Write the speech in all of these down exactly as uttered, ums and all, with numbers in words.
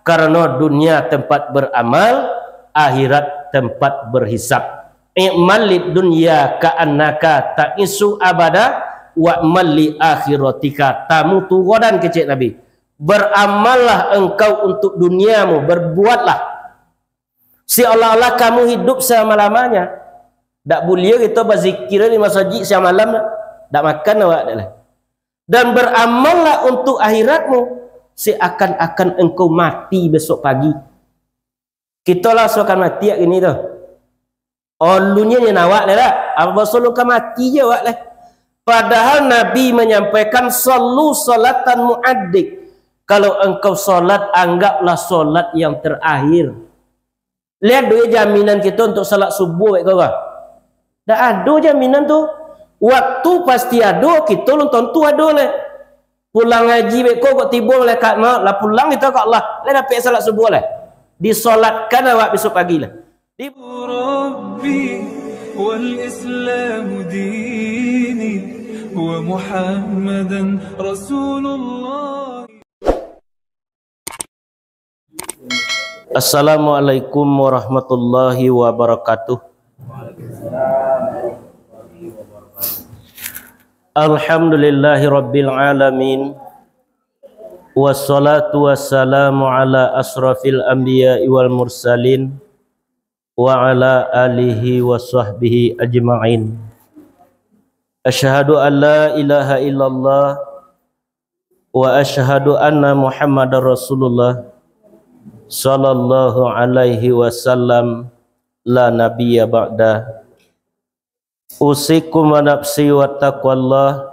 Karano dunia tempat beramal, akhirat tempat berhisab. "I'mal lid dunya ka'annaka ta'isyu abada, wa'mal li akhiratika tamutu ghadan," kecek Nabi. "Beramallah engkau untuk duniamu, berbuatlah seolah-olah kamu hidup selama-lamanya." Dak buliah kito bazikir di masajik siang malam, dak makan awak dak lah. "Dan beramallah untuk akhiratmu, seakan-akan engkau mati besok pagi." Kito lah so akan mati yak kini tu. Olunnyo nyo awak lah dak? Apa baso lu ka mati je awak lah. Padahal Nabi menyampaikan, "Sallu salatan muaddik." Kalau engkau salat, anggaplah salat yang terakhir. Lihat dulu jaminan kito untuk salat subuh, baik ko? Dak ado jaminan tu. Waktu pasti ado, kito lun tantu ado lah. Pulang haji beko kok tibo malaikat maut, lah pulang kito ka Allah, lah dapek salat subuh lah. Disolatkan awak besok pagi lah. Di Rabbi wal Islamu dini wa Muhammadan Rasulullah. Assalamualaikum warahmatullahi wabarakatuh. Alhamdulillahi rabbil alamin. Wassalatu wassalamu ala asrafil anbiya'i wal mursalin, wa ala alihi wa sahbihi ajma'in. Asyhadu an la ilaha illallah wa asyhadu anna Muhammadar Rasulullah, sallallahu alaihi wasallam, la nabiyya ba'da. Usikum wa nafsi wa taqwallah,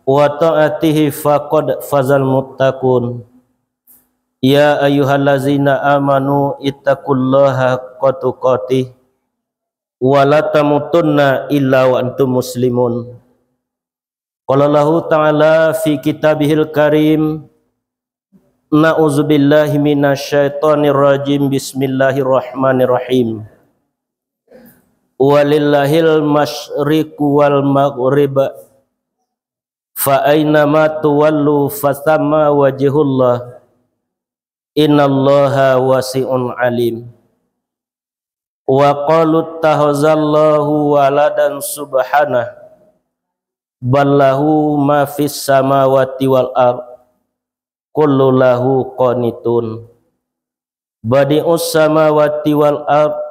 wa ta'atihi faqad fazal muttaqun. Ya ayyuhallazina amanu ittaqullaha haqqa tuqatih, wa la tamutunna illa wa antum muslimun. Qala Allahu ta'ala fi kitabihil karim, na'udzubillahi minasyaitonirrajim, bismillahirrahmanirrahim. Walillahil masyriqu wal maghrib, fa ainama tuwallu fatsamma wajhullah, innallaha wasi'un alim. Wa qalu ittakhazallahu waladan, subhanah, bal lahu ma fis samawati wal ard, kullu lahu qanitun. Badi'us samawati wal ard,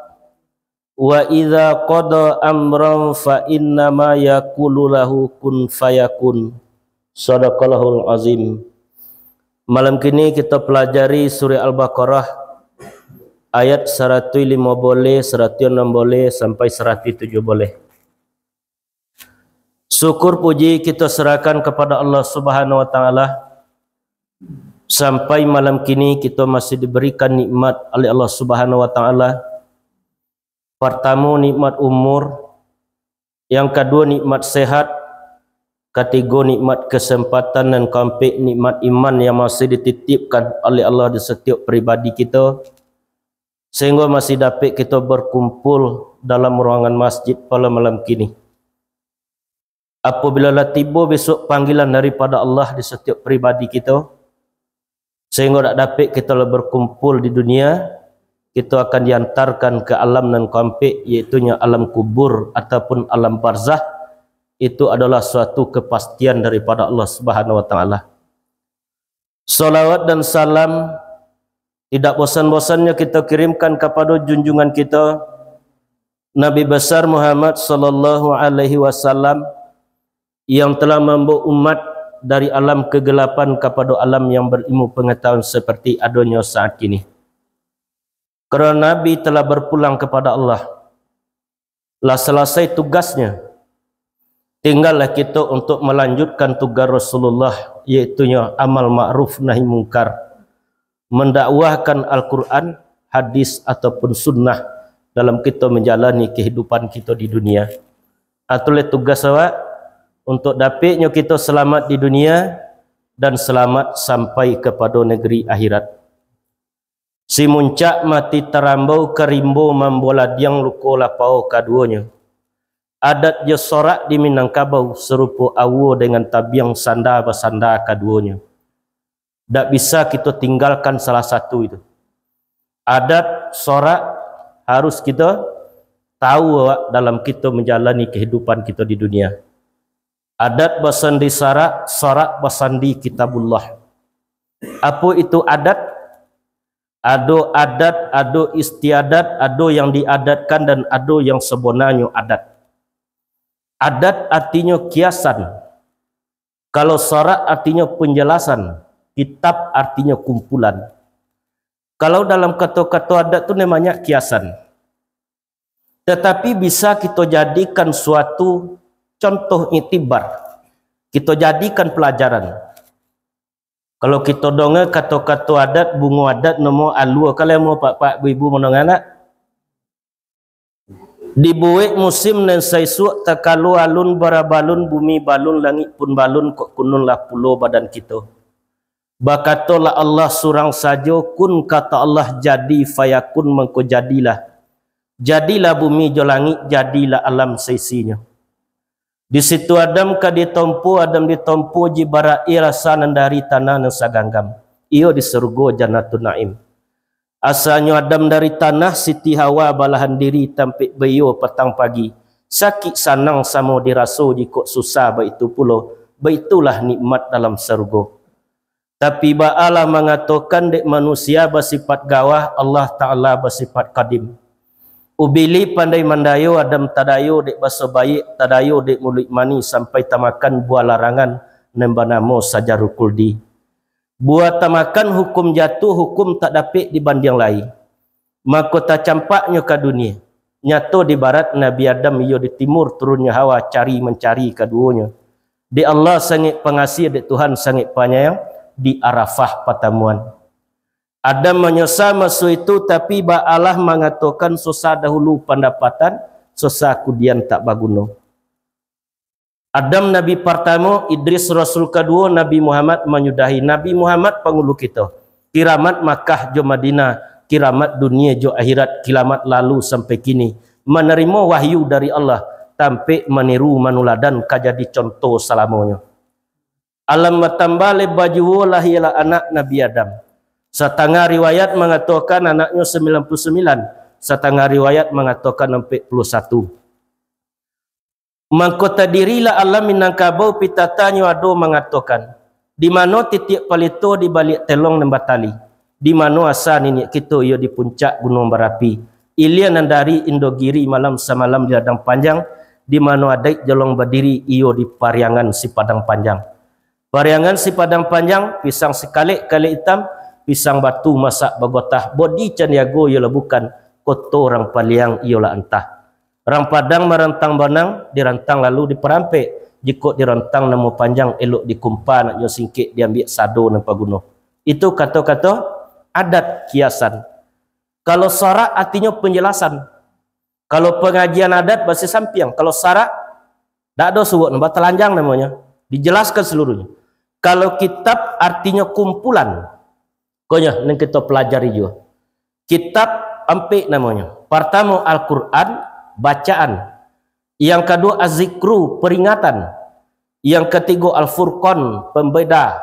wa idza qada amran fa innama yaqulu lahu kun fayakun. Sadaqallahul azim. Malam kini kito pelajari surah Al-Baqarah, ayat saratuih limo boleh, saratuih anam boleh, sampai saratuih tujuah boleh. Syukur puji kito serahkan kepada Allah Subhanahu wa Ta'ala. Sampai malam kini kito masih diberikan nikmat oleh Allah Subhanahu wa Ta'ala. Partamo, nikmat umur. Yang kaduo, nikmat sehat. Katigo, nikmat kesempatan. Dan kaampek, nikmat iman yang masih dititipkan oleh Allah di setiap pribadi kito, sehinggo masih dapek kito berkumpul dalam ruangan masjid pada malam kini. Apabila lah tibo besok panggilan daripada Allah di setiap pribadi kito, sehinggo dak dapek kito lah berkumpul di dunia, kito akan diantarkan ke alam nan kaampek, yaitunyo alam kubur ataupun alam barzah. Itu adalah suatu kepastian daripada Allah Subhanahu wa Ta'ala. Salawat dan salam tidak bosan-bosannyo kito kirimkan kapado junjungan kito, Nabi Besar Muhammad sallallahu alaihi wasallam, yang telah mambawa umat dari alam kegelapan kapado alam yang berilmu pengetahuan seperti adonyo saat kini. Karena Nabi telah berpulang kepada Allah, lah salasai tugasnyo. Tinggallah kito untuk malanjutkan tugas Rasulullah, yaitunyo amal ma'ruf nahi mungkar, mandakwahkan Al-Quran, hadis, ataupun sunnah dalam kito manjalani kahidupan kito di dunia. Itulah tugas awak, untuk dapeknyo kito salamat di dunia dan salamat sampai kapado nagari akhirat. Si muncak mati tarambau, ka rimbo mamboladiang luko lapau kaduonyo. Adat jo sorak di Minangkabau, sarupo awo dengan tabiang, sanda basanda kaduonyo. Dak bisa kito tinggalkan salah satu itu. Adat, sorak harus kito tahu awak dalam kito manjalani kahidupan kito di dunia. Adat basandi sarak, sarak basandi Kitabullah. Apo itu adat? Ado adat, ado istiadat, ado yang diadatkan, dan ado yang sabonanyo adat. Adat artinyo kiasan. Kalau sarak artinyo penjelasan, kitab artinyo kumpulan. Kalau dalam kato-kato adat tu namanya kiasan. Tetapi bisa kito jadikan suatu contoh iktibar. Kito jadikan pelajaran. Kalau kito donga kato-kato adat, bungo adat, namo alua, kalau mau pak-pak ibu-ibu mandonga nak? Dibuek musim nan saisuak, takalo alun barabalun, bumi balun, langik pun balun, kok kunun lah pulo badan kito. Bakatolah Allah surang sajo, kun, kato Allah, jadi, fayakun, mangko jadilah. Jadilah bumi jo langik, jadilah alam saisinyo. Di situ Adam ka ditompo, Adam ditompo jibarak rasa nan dari tanah nan saganggam. Iyo di sarugo Jannatun Naim. Asalnyo Adam dari tanah, Siti Hawa balahan diri tampek baiyo patang pagi. Sakik sanang samo diraso, jikok susah baitu pulo, baitulah nikmat dalam sarugo. Tapi baalah mangatokan dek manusia basipat gawah, Allah Ta'ala basipat kadim. Ubili pandai mandayo, Adam tadayo dek baso baiak, tadayo dek muluik manih, sampai tamakan buah larangan nan banamo sajarul kuldi. Buah tamakan hukum jatuah, hukum tak dapek dibandiang lai. Mako tacampaknyo ka dunia. Nyato di barat Nabi Adam, iyo di timur turunnyo Hawa, cari mancari kaduonyo. Dek Allah sangaik pangasih, dek Tuhan sangaik panyayang, di Arafah patamuan. Adam manyosa maso itu, tapi baalah mangatokan susah dahulu pandapatan, susah kudian tak baguno. Adam nabi partamo, Idris rasul kaduo, Nabi Muhammad manyudahi. Nabi Muhammad pangulu kito. Kiramat Makkah jo Madinah, kiramat dunia jo akhirat, kiramat lalu sampai kini. Manarimo wahyu dari Allah, tampek maniru manuladan, ka jadi contoh salamonyo. Alam batambah lebar juo, lahialah anak Nabi Adam. Satangah riwayat mangatokan anaknyo sambilan puluah sambilan, satangah riwayat mangatokan ampek puluah satu. Mangko tadirilah alam Minangkabau, pitatanyo ado mangatokan, di mano titiak palito di baliak telong nan batali, di mano asa niniak kito iyo di puncak Gunuang Barapi, ilia nan dari Indogiri malam samalam di Ladang Panjang, di mano adaik jolong badiri iyo di Pariangan Sipadang Panjang. Pariangan Sipadang Panjang, pisang sikalek kalek itam, pisang batu masak bagotah, bodi Candiago iyolah bukan, koto urang Paliang iyolah antah. Urang Padang marantang banang, dirantang lalu diparampek. Jikok dirantang namo panjang, elok dikumpa, nak nyo singkek diambiak sado nan paguno. Itu kato-kato adat kiasan. Kalau sarak artinyo penjelasan. Kalau pangajian adat basi sampiang, kalau sarak dak ado suok, batalanjang namonyo. Dijelaskan seluruhnyo. Kalau kitab artinyo kumpulan. Konyo nan kito pelajari juo. Kitab ampek namonyo. Partamo Al-Quran, bacaan. Yang kaduo Az-Zikru, peringatan. Yang katigo Al-Furqan, pembeda.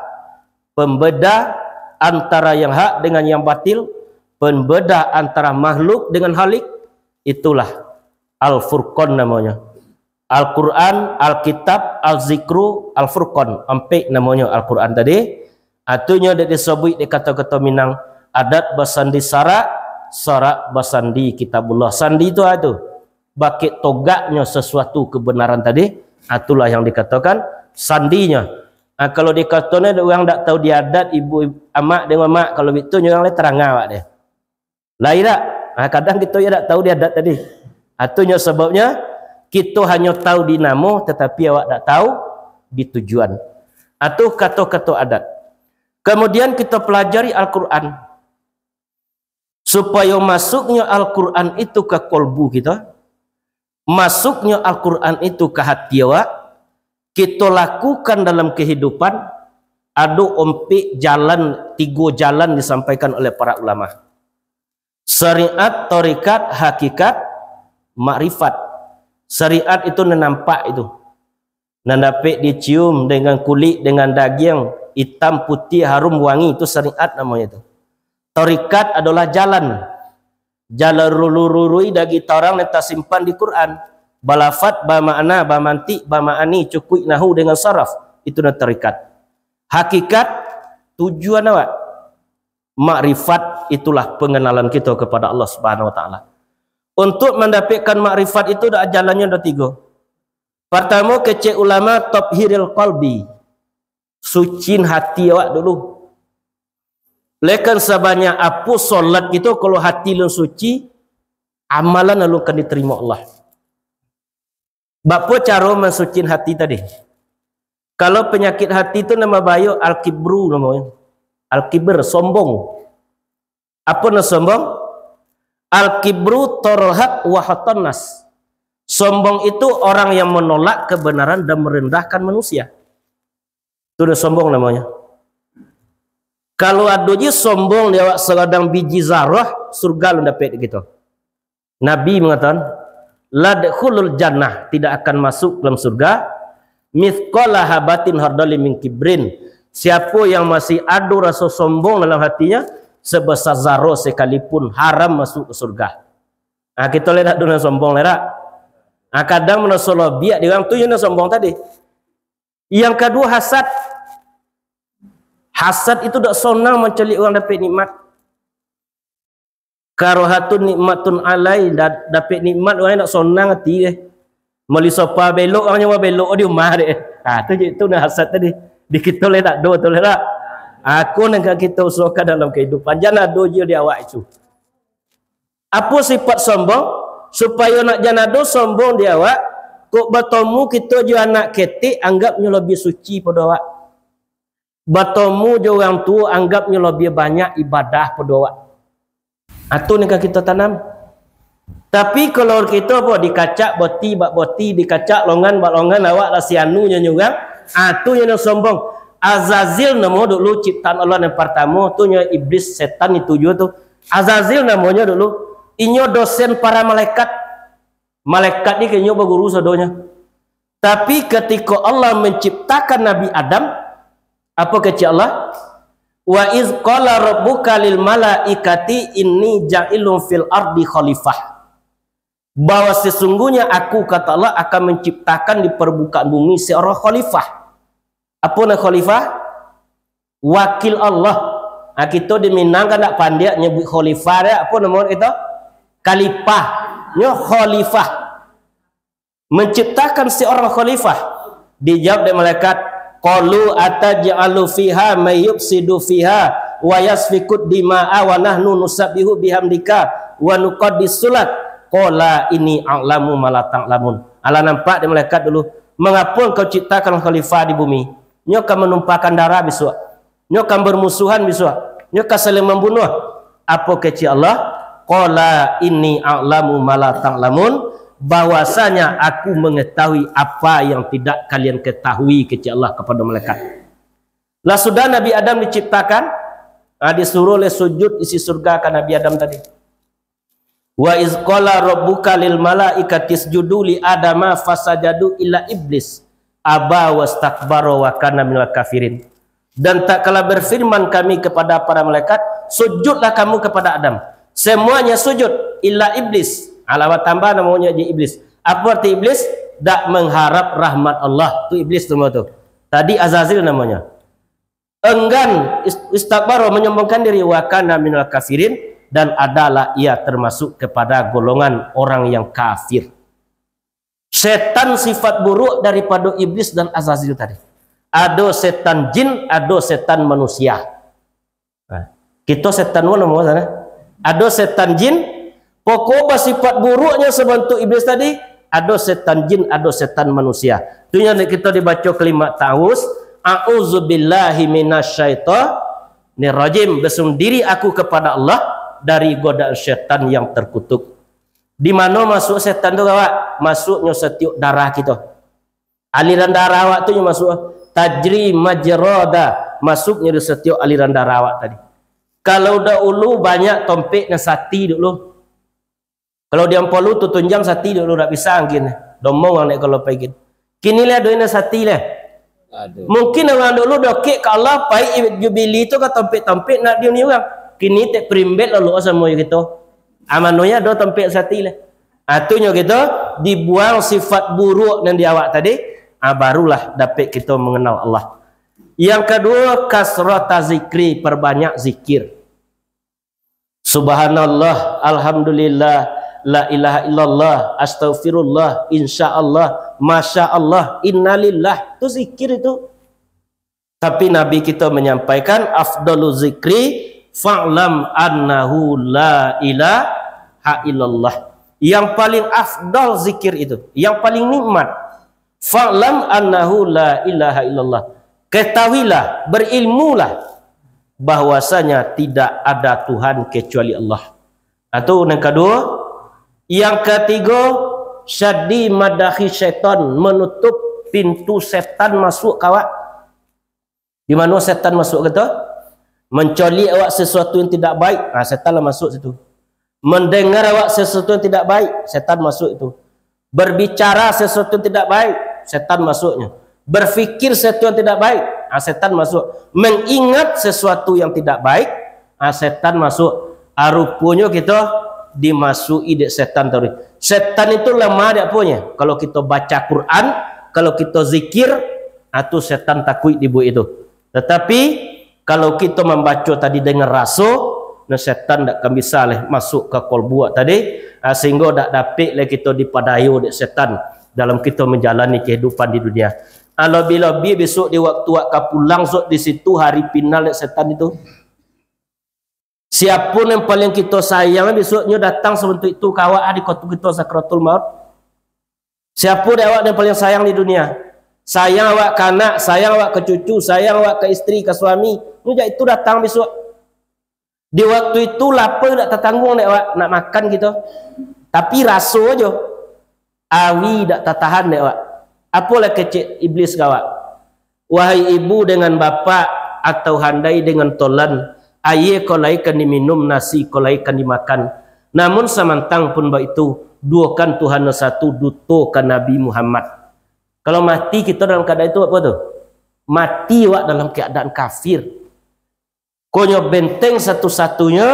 Pembeda antara yang hak dengan yang batil, pembeda antara makhluk dengan Khalik, itulah Al-Furqan namonyo. Al-Quran, Alkitab, Al-Zikru, Al-Furqan. Ampek namonyo Al-Quran tadi. Atunyo dek disabuik dek kato-kato Minang, adat basandi sarak, sarak basandi Kitabullah. Sandi tu a tu, bakek togaknyo sasuatu kebenaran tadi, a, itulah yang dikatokan sandinyo. A, kalau dikatokan dek urang dak tahu di adat, ibu, amak dek mamak, kalau bitu nyo urang lai taranga awak deh. Lai dak? Ha, kadang kito yo dak tahu di adat tadi. Ha, tu nyo sababnyo kito hanyo tahu di namo, tatapi awak dak tahu di tujuan. Ha, tu kato-kato adat. Kemudian kito pelajari Al-Quran. Supayo masuknyo Al-Quran itu ka kolbu kito, masuknyo Al-Quran itu ka hati awak, kito lakukan dalam kehidupan, ado ompek jalan, tigo jalan disampaikan oleh para ulama. Syariat, tarekat, hakikat, makrifat. Syariat itu nan nampak itu. Nan dapek dicium dengan kulik, dengan dagiang, Itam, putiah, harum, wangi, itu syariat namonyo tu. Tarikat adolah jalan. Jalan lurui dari tarang nan tasimpan di Quran. Balafat, bamakna, bamantik, bamaani, cukuik nahu dengan saraf. Itu nan tarikat. Hakikat, tujuan awak. Makrifat, itulah pengenalan kita kepada Allah Subhanahu Wa Taala. Untuk mendapatkan makrifat itu, dah jalannyo ado tigo. Partamo, kecek ulama, tathhiril qalbi. Suciin hati awak dulu. Lekan sabanyak apo solat kito, kalau hati lun suci, amalan alun kan diterimo Allah. Bapo caro mansuciin hati tadi? Kalau penyakit hati tu nama bayo al-kibru namonyo. Al-kibr, sombong. Apo nan sombong? Al-kibru tarhaq wa hatannas. Sombong itu orang yang menolak kebenaran dan merendahkan manusia. Tu dah sombong namonyo. Kalau ado je sombong di awak sagadang biji zarah, surga alun dapek di kito. Nabi mangatakan, "Ladkhulul jannah, tidak akan masuk dalam surga, mithqala habatin khardalin min kibrin." Siapo yang masih ado raso sombong dalam hatinyo, sebesar zarah sekalipun, haram masuk ke surga. Ah, kito lai dak ado nan sombong lai dak? Ah, kadang maraso lobiak di urang tu, yo nan sombong tadi. Yang kaduo, hasad. Hasad itu dak sonang mancaliak urang dapek nikmat. Karahatun nikmatun alai, da-, dapek nikmat urang dak sonang ati deh. Mali sofa belok, urang nyo belok di rumah deh. Ah, tu je, tu nan hasad tadi. Di kito lai dak ado tu lai dak? Aku nan ka kito usahakan dalam kehidupan. Jan ado je di awak itu. Apo sifat sombong? Supayo nak jan ado sombong di awak, kok batamu kito jo anak ketek, anggapnyo labiah suci pado awak. Batamu jo urang tuo, anggapnyo labiah banyak ibadah pado awak. Ah, tu nan ka kito tanam. Tapi kalau kito apo, dikacak boti bak boti, dikacak longan bak longan, awak lah si anu nyo nyurang, ah, tu nyo nan sombong. Azazil namo dulu ciptaan Allah nan partamo, tu nyo iblis, setan itu juo tu. Azazil namonyo dulu. Inyo dosen para malaikat. Malaikat ni ka inyo baguru sadonyo. Tapi, katiko Allah manciptakan Nabi Adam, apo kecek Allah? "Wa iz qala rabbuka lil malaikati inni ja'ilun fil ardi khalifah." Bahwa sesungguhnya Aku, kata Allah, akan menciptakan di permukaan bumi seorang khalifah. Apo nan khalifah? Wakil Allah. Ha, kito di Minang kan dak pandiak nyebuik khalifah dek, apo namo kito? Khalifah. Nyo khalifah. Menciptakan seorang khalifah. Dijawab dek malaikat, "Qalu ataj'alu fiha may yufsidu fiha wa yasfikud dima'a wa nahnu nusabbihu bihamdika wa nuqaddisu lak." Qala inni a'lamu ma la ta'lamun. Alah nampak dek malaikat dulu. Mangapo Engkau ciptakan khalifah di bumi? Nyo ka manumpahkan darah bisuak. Nyo ka bermusuhan bisuak. Nyo ka saling mambunuah. Apo kecek Allah? Qala inni a'lamu ma la ta'lamun, bahwasanya Aku mengetahui apa yang tidak kalian ketahui, kecek Allah kepada malaikat. Lah sudah Nabi Adam diciptakan, ah, disuruh leh sujud isi surga ka Nabi Adam tadi. "Wa iz qala rabbuka lil malaikati isjudu li Adama fasajadu illa iblis aba wastakbara wa kana minal kafirin." Dan tak kala berfirman Kami kepada para malaikat, "Sujudlah kamu kepada Adam." Semuanya sujud, illa iblis. Alah batambah namonyo je iblis. Apo arti iblis? Dak mengharap rahmat Allah. Tu iblis tu namo tu. Tadi Azazil namonyo. Enggan, ist-, istakbaro, menyombongkan diri, wa kana minal kafirin, dan adalah ia termasuk kepada golongan orang yang kafir. Setan sifat buruk daripado iblis dan Azazil tadi. Ado setan jin, ado setan manusia. Nah, kito setan mana mau sana? Ado setan jin, pokok basifat buruknya sebentuk iblis tadi, ado setan jin, ado setan manusia. Tu yang kita dibaca kalimat ta'awuz, "A'udzubillahi minasyaitonirrajim." Bersundiri aku kepada Allah dari godaan setan yang terkutuk. Di mano masuk setan tu, kawan? Masuknyo setiok darah kito. Aliran darah awak tu nyo masuk, tajri majrada, masuknyo di setiok aliran darah awak tadi. Kalau dahulu banyak tompek nan sati dulu. Kalau di Ampolu tu tunjang sati dulu, dak bisa angkin. Domong ang nek kalau paikin. Kini leh ado nan sati leh. Aduh. Mungkin urang dulu dokek ka Allah, pai Jubili tu ka tampek-tampek nak diuni urang. Kini tek primbet lalu samo jo kito. Amanonya ado tampek sati lah. Atunyo kito dibuang sifat buruk nan di awak tadi, ah, barulah dapek kito mengenal Allah. Yang kedua, kasrota zikri, perbanyak zikir. Subhanallah, alhamdulillah, la ilaha illallah, astaghfirullah, insya Allah, masya Allah, innalillah. Tu zikir itu. Tapi Nabi kita menyampaikan, afdalu zikri, fa'lam annahu la ilaha illallah. Yang paling afdal zikir itu, yang paling nikmat, fa'lam annahu la ilaha illallah. Ketahuilah, berilmulah, bahwasanya tidak ada Tuhan kecuali Allah. Itu yang kedua. Yang ketiga, syaddi madahi syaitan, menutup pintu setan masuk ka awak. Di mano setan masuk ka tu? Mancaliak awak sesuatu yang tidak baik, ha, setan lah masuk situ. Mandangar awak sesuatu yang tidak baik, setan masuk itu. Berbicara sesuatu yang tidak baik, setan masuknya. Berfikir sesuatu yang tidak baik, ha, setan masuk. Mengingat sesuatu yang tidak baik, ha, setan masuk. Ha, ruponyo kito dimasuki dek setan tadi. Setan itu lamah dek aponyo. Kalau kito baca Quran, kalau kito zikir, ha, tu setan takuik dibuek itu. Tetapi, kalau kito mambaco tadi dengan raso, nah, setan dak akan bisa leh masuk ka kolbu awak tadi, ah, sehingga dak dapek leh kito dipadayo dek setan dalam kito manjalani kehidupan di dunia. Ah, lobi-lobi besok di waktu awak ka pulang, sok di situ hari final dek setan itu. Siapo nan paling kito sayang, besoknyo datang sabantuak itu ka awak, ah, di waktu kito sakaratul maut. Siapo dek awak nan paling sayang di dunia? Sayang awak ka anak, sayang awak ka cucu, sayang awak ka istri, ka suami. Sejak itu datang besok. Di waktu itu, lapa dak tatangguang dek awak, nak makan kito. Tapi raso ajo. Awi dak tatahan dek awak. Apolah kecek iblis ka awak. Wahai ibu dengan bapak, atau handai dengan tolan, aia ko lai kan diminum, nasi ko lai kan dimakan. Namun samantang pun baitu, duokan Tuhan nan satu, dutokan Nabi Muhammad. Kalau mati kito dalam keadaan itu, apo tu? Mati awak dalam keadaan kafir. Konyo benteng satu-satunyo,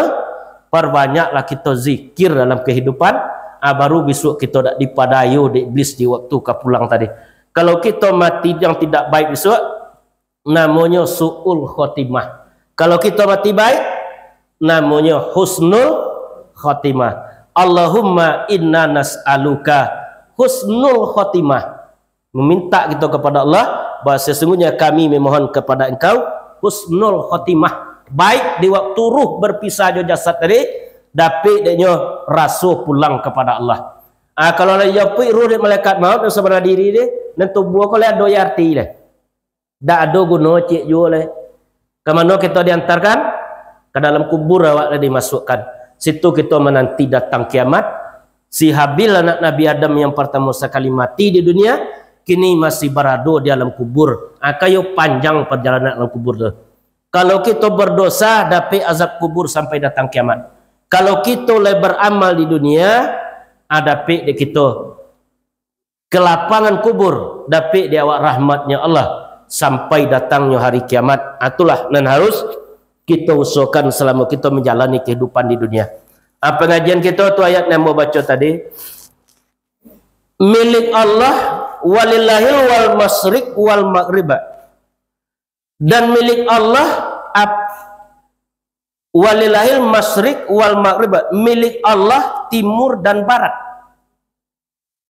parbanyaklah kito zikir dalam kehidupan, ah, baru besok kito dak dipadayo dek iblis di waktu ka pulang tadi. Kalau kito mati yang tidak baik besok, namonyo su'ul khotimah. Kalau kito mati baik, namonyo husnul khotimah. Allahumma inna nas'aluka husnul khotimah. Meminta kito kepada Allah, bahwa sesungguhnya kami memohon kepada Engkau husnul khotimah. Baik di waktu ruh berpisah jo jasad tadi, dapek deknyo raso pulang kepada Allah. Ah, kalau lah dijapuik ruh dek malaikat maut, nan sabana diri deh, nan tubuah ko lah ado arti deh. Dak ado guno ciek juo lai. Ka mano kito diantarkan? Ka dalam kubur awak lah dimasukkan. Situ kito mananti datang kiamat. Si Habil, anak Nabi Adam yang partamo sakali mati di dunia, kini masih barado di alam kubur. Ah, kayo panjang parjalanan alam kubur tu. Kalau kito berdosa, dapek azab kubur sampai datang kiamat. Kalau kito lai beramal di dunia, ah, dapek dek kito kelapangan kubur, dapek di awak rahmatnya Allah, sampai datangnyo hari kiamat. Ah, itulah nan harus kito usahakan salamo kito manjalani kehidupan di dunia. Ah, pangajian kito tu ayat nan ambo baco tadi. Milik Allah, walillahil wal masyriq wal maghrib. Dan milik Allah, ap-, walillahil masyriq wal maghrib. Milik Allah timur dan barat.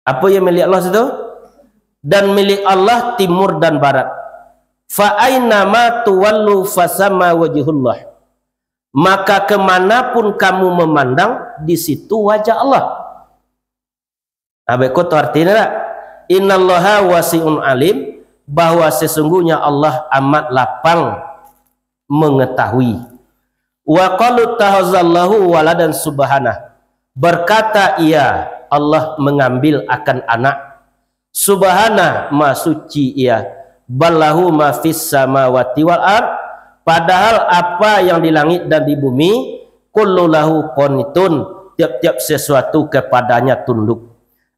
Apo yang milik Allah situ? Dan milik Allah timur dan barat. Fa ainama tuwallu fasama wajhullah. Maka kemanapun kamu memandang, di situ wajah Allah. Nah, beko tu artinya tak? Innallaha wasi'un alim, bahwa sesungguhnya Allah amat lapang mengetahui. Wa qalu tahazallahu waladan subhanah. Berkata ia, Allah mengambil akan anak. Subhana, maha suci ia. Ballahu ma fis samawati wal ard. Padahal apa yang di langit dan di bumi, kullu lahu qanitun. Tiap-tiap sesuatu kepadanya tunduk.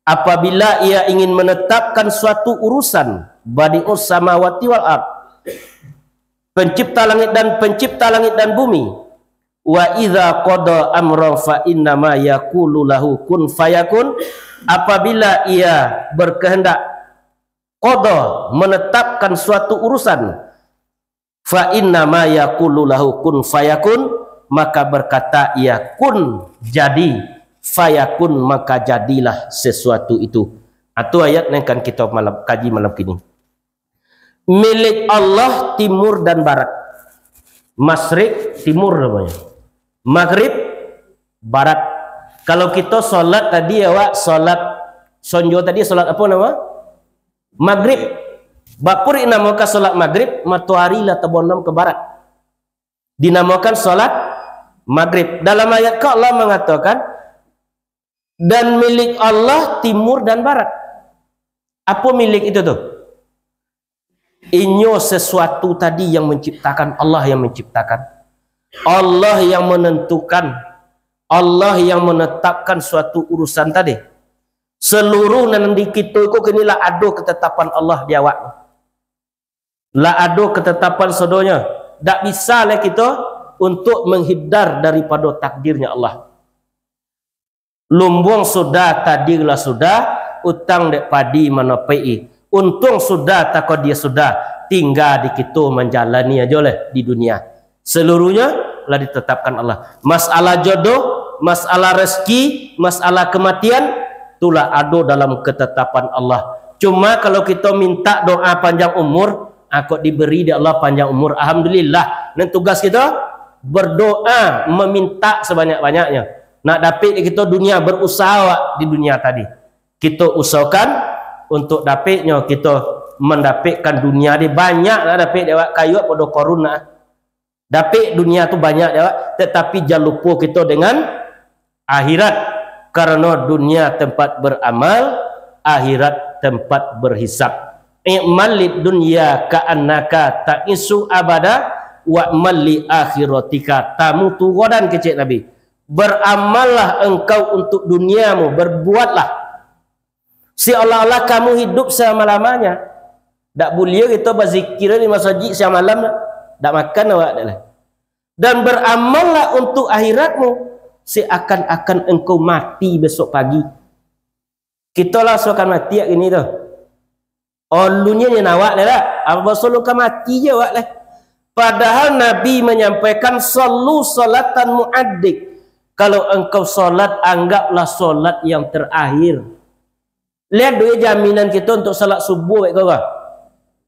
Apabila ia ingin menetapkan suatu urusan, Badi'us samawati wal ard. Pencipta langit dan, pencipta langit dan bumi. Wa idza qada amran fa innama yaqulu lahu kun fayakun. Apabila ia berkehendak, qada, menetapkan suatu urusan, fa innama yaqulu lahu kun fayakun, maka berkata ia, "Kun, jadi, fayakun, maka jadilah sesuatu itu." Itu ayat yang akan kita malam, kaji malam kini. Milik Allah timur dan barat. Masyrik, timur namanya. Maghrib, barat. Kalau kita salat tadi, awak salat sonjo tadi, salat apa nama? Maghrib. Bapuri namo ka salat maghrib, matoari lah tabondam ke barat. Dinamakan salat maghrib. Dalam ayat ko Allah mengatakan, "Dan milik Allah timur dan barat." Apa milik itu tu? Inyo sesuatu tadi yang menciptakan, Allah yang menciptakan. Allah yang menentukan, Allah yang menetapkan suatu urusan tadi. Seluruh nan di kito ko kini lah ado ketetapan Allah di awak. Lah ado ketetapan sadonyo. Dak bisa lai kito untuk menghindar daripado takdirnya Allah. Lumbuang sudah, tadi lah sudah, utang dek padi manapek-i. Untuang sudah, takadia sudah, tingga di kito manjalani ajo lah di dunia. Seluruhnyo lah ditetapkan Allah. Masalah jodoh, masalah rezeki, masalah kematian, tu lah ado dalam ketetapan Allah. Cuma kalau kito minta doa panjang umur, ah, kok diberi dek Allah panjang umur, alhamdulillah. Nan tugas kito berdoa, meminta sebanyak-banyaknyo. Nak dapek kito dunia, berusaha awak di dunia tadi. Kito usahakan untuk dapeknyo, kito mandapekkan dunia di banyak nak dapek dek awak, kayo pado Korun nak. Dapek dunia tu banyak dek awak, tetapi jan lupo kito dengan akhirat. Karano dunia tempat beramal, akhirat tempat berhisab. "I'mal lid dunya ka'annaka ta'isu abada, wa'mal li akhiratika tamutu ghadan," kecek Nabi. Beramallah engkau untuk duniamu, berbuatlah seolah-olah kamu hidup selama-lamanya. Dak buliah kito bazikir di masajik siang malam, dak. Dak makan awak dak lah. Dan beramallah untuk akhiratmu, seakan-akan engkau mati besok pagi. Kito lah so akan mati yak kini tu. Olunnyo nyan awak lah dak? Apa baso lu ka mati je awak lah. Padahal Nabi menyampaikan, "Sallu salatan muaddik." Kalau engkau salat, anggaplah salat yang terakhir. Lihat dulu jaminan kito untuk salat subuh, baik kau kah?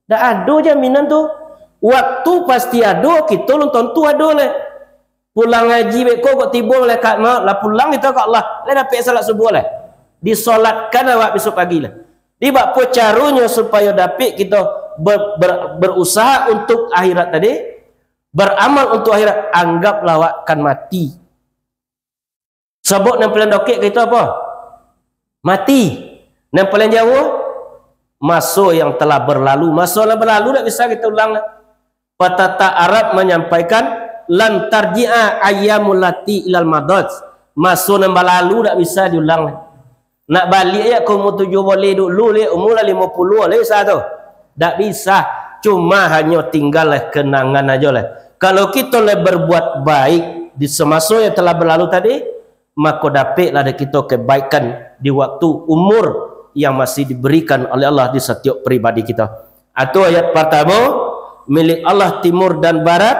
Dak ado jaminan tu. Waktu pasti ado, kito lun tantu ado lah. Pulang ngaji beko kok tibo malaikat maut, lah pulang kito ka Allah, lah dapek salat subuh lah. Disolatkan awak besok pagi lah. Di bak po caronyo supayo dapek kito ber-, ber-, berusaha untuk akhirat tadi, beramal untuk akhirat, anggaplah awak kan mati. Sabab nan paling dakek ka itu apo? Mati. Nan paling jauah, maso yang telah berlalu. Maso nan balalu dak bisa kito ulang lah. Patata Arab manyampaikan, "Lan tarji'a ayyamul lati ilal madat." Maso nan balalu dak bisa diulang lah. Nak baliak ya ka umur tujuah baleh dulu, leh, umur lah limo puluah, leh, bisa tu? Dak bisa. Cuma hanyo tinggal lah kenangan ajo lah. Kalau kito lah berbuat baik di semaso yang telah berlalu tadi, mako dapeklah dek kito kebaikan di waktu umur yang masih diberikan oleh Allah di satiok pribadi kito. Atau ayat partamo, milik Allah timur dan barat.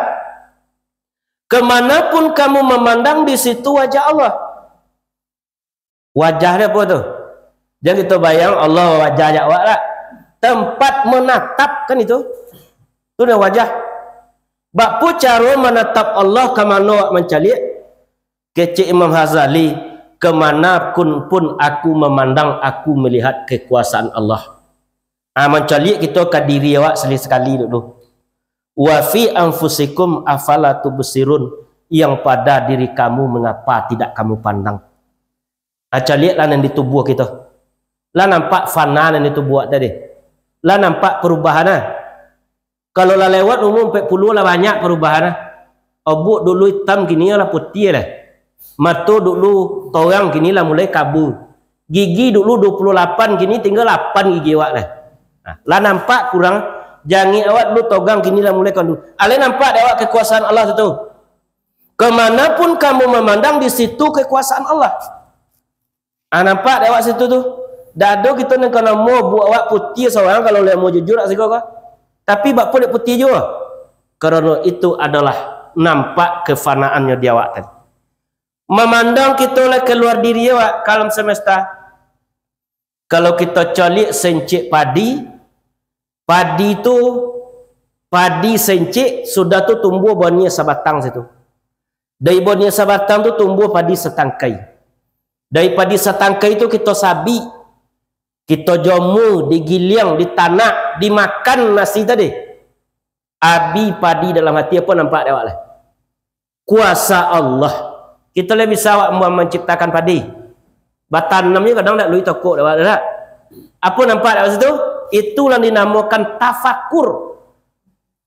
Kemanapun kamu memandang, di situ wajah Allah. Wajah dia apa tu? Jan kito bayang Allah wajah jak awak lah. Tempat menatap kan itu. Tu dah wajah. Bak pu caro manatap Allah, ka mano awak mancaliak? Kecek Imam Ghazali, "Kemana pun, pun aku memandang, aku melihat kekuasaan Allah." Ah, mancaliak kito ka diri awak sakali-sakali dulu. "Wa fi anfusikum afala tubsirun," yang pada diri kamu mengapa tidak kamu pandang? Ah, caliaklah nan di tubuah kito. Lah nampak fana nan di tubuah tadi. Lah nampak perubahan ah. Kalau lah lewat umur ampek puluah lah banyak perubahan ah. Obuak dulu itam kini lah putiah lah. Mato dulu torang kini lah mulai kabu. Gigi dulu dua puluh lapan kini tinggal lapan gigi awak lah. Lah nampak kurang, jangek awak dulu togang, kini lah mulai kondu. Alai nampak dek awak kekuasaan Allah tu? Kemanapun kamu memandang, di situ kekuasaan Allah. Ah, nampak dek awak situ tu? Dado kito nan ka namo buek awak putiah saurang, kalau lai namo jujur awak siko ko. Tapi bakpo dek putiah juo? Karano itu adalah nampak kefanaannyo di awak tadi. Mamandang kito lah kaluar diri awak ka alam semesta. Kalau kito coliak sencik padi, padi tu, padi sencik, sudah tu tumbuah baniah sabatang situ. Dari baniah sabatang tu tumbuah padi satangkai. Dari padi satangkai tu kito sabik, kito jomua, digiliang, ditanak, dimakan nasi tadi. Abih padi dalam ati, apo nampak dek awak lai? Kuasa Allah. Kito lai bisa awak ma-, manciptakan padi. Batanamnyo kadang dak lui tokok dek awak, dak? Apo nampak dek awak situ? Itu lah dinamokan tafakur.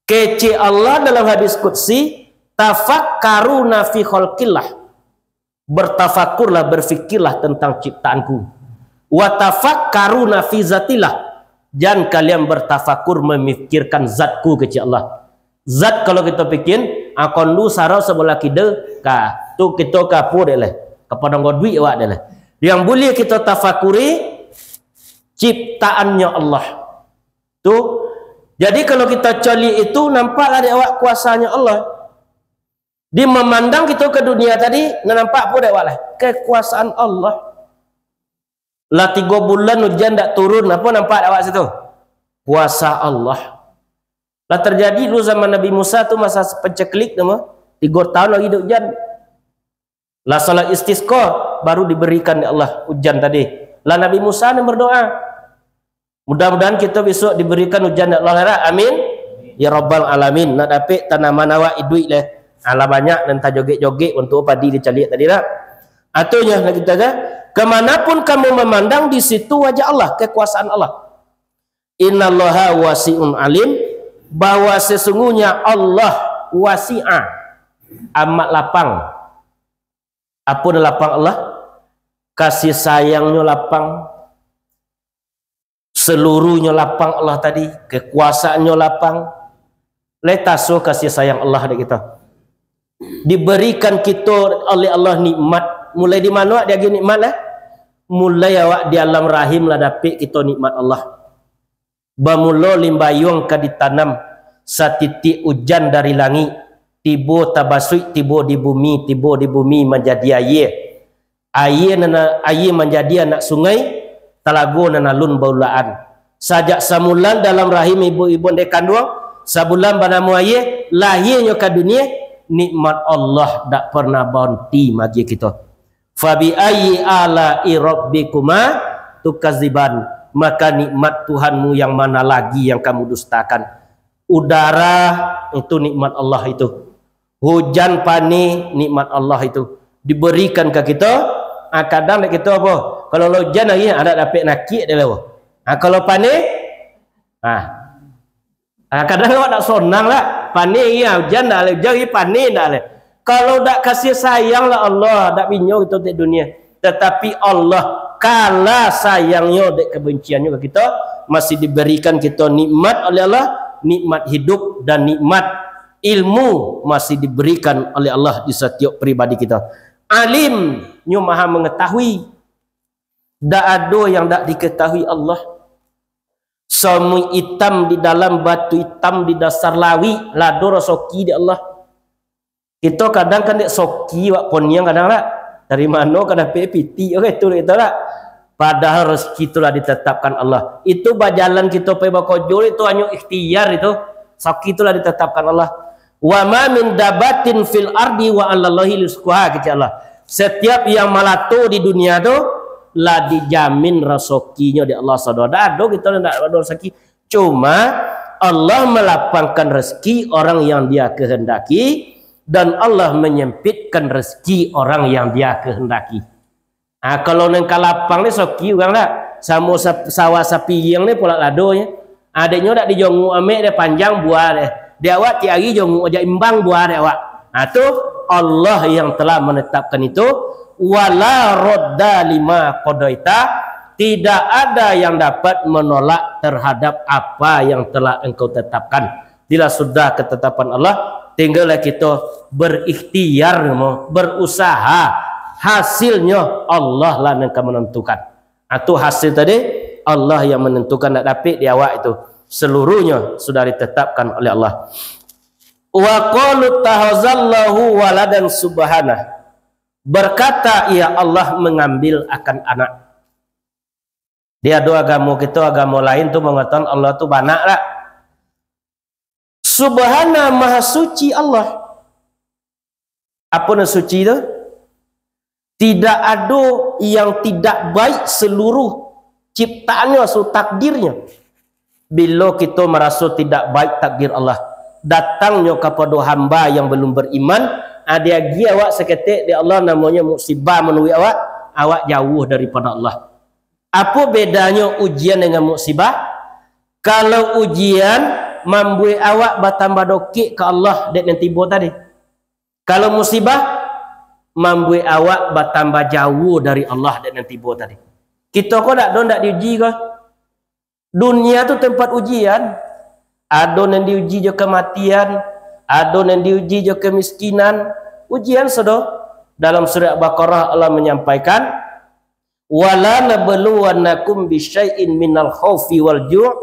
Kecek Allah dalam hadis qudsi, "Tafakkaru fi khalqillah." Bertafakurlah, berfikirlah tentang ciptaan-Ku. "Wa tafakkaru fi zatillah." Jan kalian bertafakur memikirkan zat-Ku, kecek Allah. Zat kalau kito pikir, ah, kondu sarau sabalah kida, ka, tu kito ka apo dek lai? Ka padang goduik awak dek lai. Yang buliah kito tafakuri, ciptaannyo Allah. Tu, jadi kalau kito coliak itu, nampaklah dek awak kuasanyo Allah. Di mamandang kito ka dunia tadi, nan nampak apo dek awak lai? Kekuasaan Allah. Lah tigo bulan ujan dak turun, apo nampak dek awak situ? Kuasa Allah. Lah terjadi dulu zaman Nabi Musa tu masa paceklik tu mah, tigo tahun lagi dak ujan. Lah salat istisqa, baru diberikan dek Allah ujan tadi. Lah Nabi Musa nan berdoa. Mudah-mudahan kito besok diberikan ujan dek Allah lah. Amin. Ya Rabbal Alamin. Nak dapek tanaman awak iduik leh. Alah banyak nan tajogek-jogek untuak padi dicaliak tadi lah. Atunyo nak kito aja. Kemanapun kamu memandang, di situ wajah Allah, kekuasaan Allah. Innallaha wasi'un alim, bahwa sesungguhnya Allah wasi'a, amat lapang. Apo nan lapang Allah? Kasih sayangnyo lapang, seluruhnyo lapang Allah tadi, kekuasaannyo lapang. Lai taso kasih sayang Allah dek kito. Diberikan kito oleh Allah nikmat. Mulai di mano diagiah nikmat lah? Mulai awak di alam rahim lah dapek kito nikmat Allah. Bamulo limbayuang ka ditanam, satitik ujan dari langik, tibo tabasuik, tibo di bumi, tibo di bumi manjadi aia. Aia nan, aia manjadi anak sungai, talago nan alun baulaan. Sajak samulan dalam rahim ibu-ibu nan kanduang, sabulan banamo aia, lahianyo ka dunia, nikmat Allah dak pernah baonti magiah kito. Fabi ayyi ala'i rabbikuma tukadziban? Maka nikmat Tuhanmu yang mana lagi yang kamu dustakan? Udara itu nikmat Allah itu. Hujan paneh nikmat Allah itu. Diberikan ka kito, ah, kadang dek kito apo? Kalau lah ujan lagi, ah, dak dapek nakik dek lah. Ah, kalau paneh, ah, Ah, kadang awak dak sonang lah. Paneh iya, ujan dak aleh, ujan iya paneh dak aleh. Kalau dak kasih sayang lah Allah, dak binyo kito dek dunia. Tetapi Allah kala sayangnyo dek kebenciannyo ka kito, masih diberikan kito nikmat oleh Allah, nikmat hidup dan nikmat ilmu masih diberikan oleh Allah di setiap pribadi kito. Alim, nyo maha mengetahui. Dak ado yang dak diketahui Allah. Samuik itam di dalam, batu itam di dasar lauik, lah ado rasoki dek Allah. Kito kadang kan dek soki wak poniang kadang lah. Dari mano ka dapek pitih, oke, tu dek kito lah. Padahal rezeki tu lah ditetapkan Allah. Itu bajalan kito pai bakojo itu hanyo ikhtiar itu. Soki tu lah ditetapkan Allah. "Wa ma min dabbatin fil ardi wa 'alallahi rizquha," kecek Allah. Setiap yang malato di dunia tu lah dijamin rasokinyo dek Allah, saudara. Dak ado kito dak ado rasaki. Cuma Allah melapangkan rezeki orang yang Dia kehendaki, dan Allah menyempitkan rezeki orang yang Dia kehendaki. Ah, kalau nan ka lapang ni soki urang dak? Samo sa-, sawah sapiang ni pulak ladonyo. Adeknyo dak dijongok amek deh, panjang buah deh. Di awak tiap hari jongok aja imbang buah dek awak. Ah, tu Allah yang telah menetapkan itu. Wala radda lima qadaita, Tidak ada yang dapat menolak terhadap apa yang telah Engkau tetapkan. Bila sudah ketetapan Allah, tinggallah kita berikhtiar, mo, berusaha. Hasilnyo Allah lah nan ka menentukan. Ah, tu hasil tadi, Allah yang menentukan nak dapik di awak itu. Seluruhnyo sudah ditetapkan oleh Allah. Wa qalu takhazallahu waladan subhanah. Berkata ia, Allah mengambil akan anak. Di ado agamo kito, agamo lain tu mangatokan Allah tu banak lah. Subhana, Maha Suci Allah. Apo nan suci tu? Tidak ado yang tidak baik seluruh ciptaannyo, seluruh takdirnyo. Bilo kito maraso tidak baik takdir Allah, datangnyo kapado hamba yang belum beriman, ah, diagiah awak saketek dek Allah, namonyo musibah manuruik awak, awak jauah daripado Allah. Apo bedanyo ujian dengan musibah? Kalau ujian mambuek awak batambah dokek ka Allah dek nan tibo tadi. Kalau musibah, mambuek awak batambah jauah dari Allah dek nan tibo tadi. Kito ko dak do ndak diuji ko. Dunia tu tempat ujian. Ado nan diuji jo kamatian, ado nan diuji jo kamiskinan. Ujian sado. Dalam surat Baqarah Allah manyampaikan, "Wala nabluwannakum bisyai'in minal khaufi wal ju',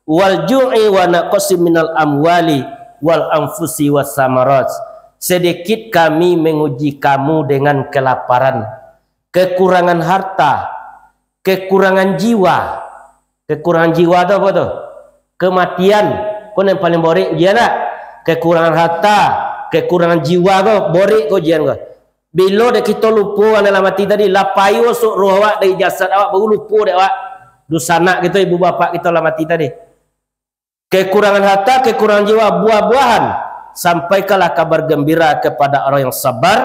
wal ju'i wa naqsin minal amwali wal anfusi was samarat." Sedikit Kami menguji kamu dengan kelaparan, kekurangan harta, kekurangan jiwa. Kekurangan jiwa tu apo tu? Kematian. Ko nan paling borek ujian dak? Kekurangan harta, kekurangan jiwa ko, borek ko ujian ko. Bilo dek kito lupo urang dalam ati tadi, lah payo sok roh awak dari jasad awak, baru lupo dek awak dunsanak kito, ibu bapak kito dalam ati tadi. Kekurangan harta, kekurangan jiwa, buah-buahan. Sampaikanlah kabar gembira kepada orang yang sabar,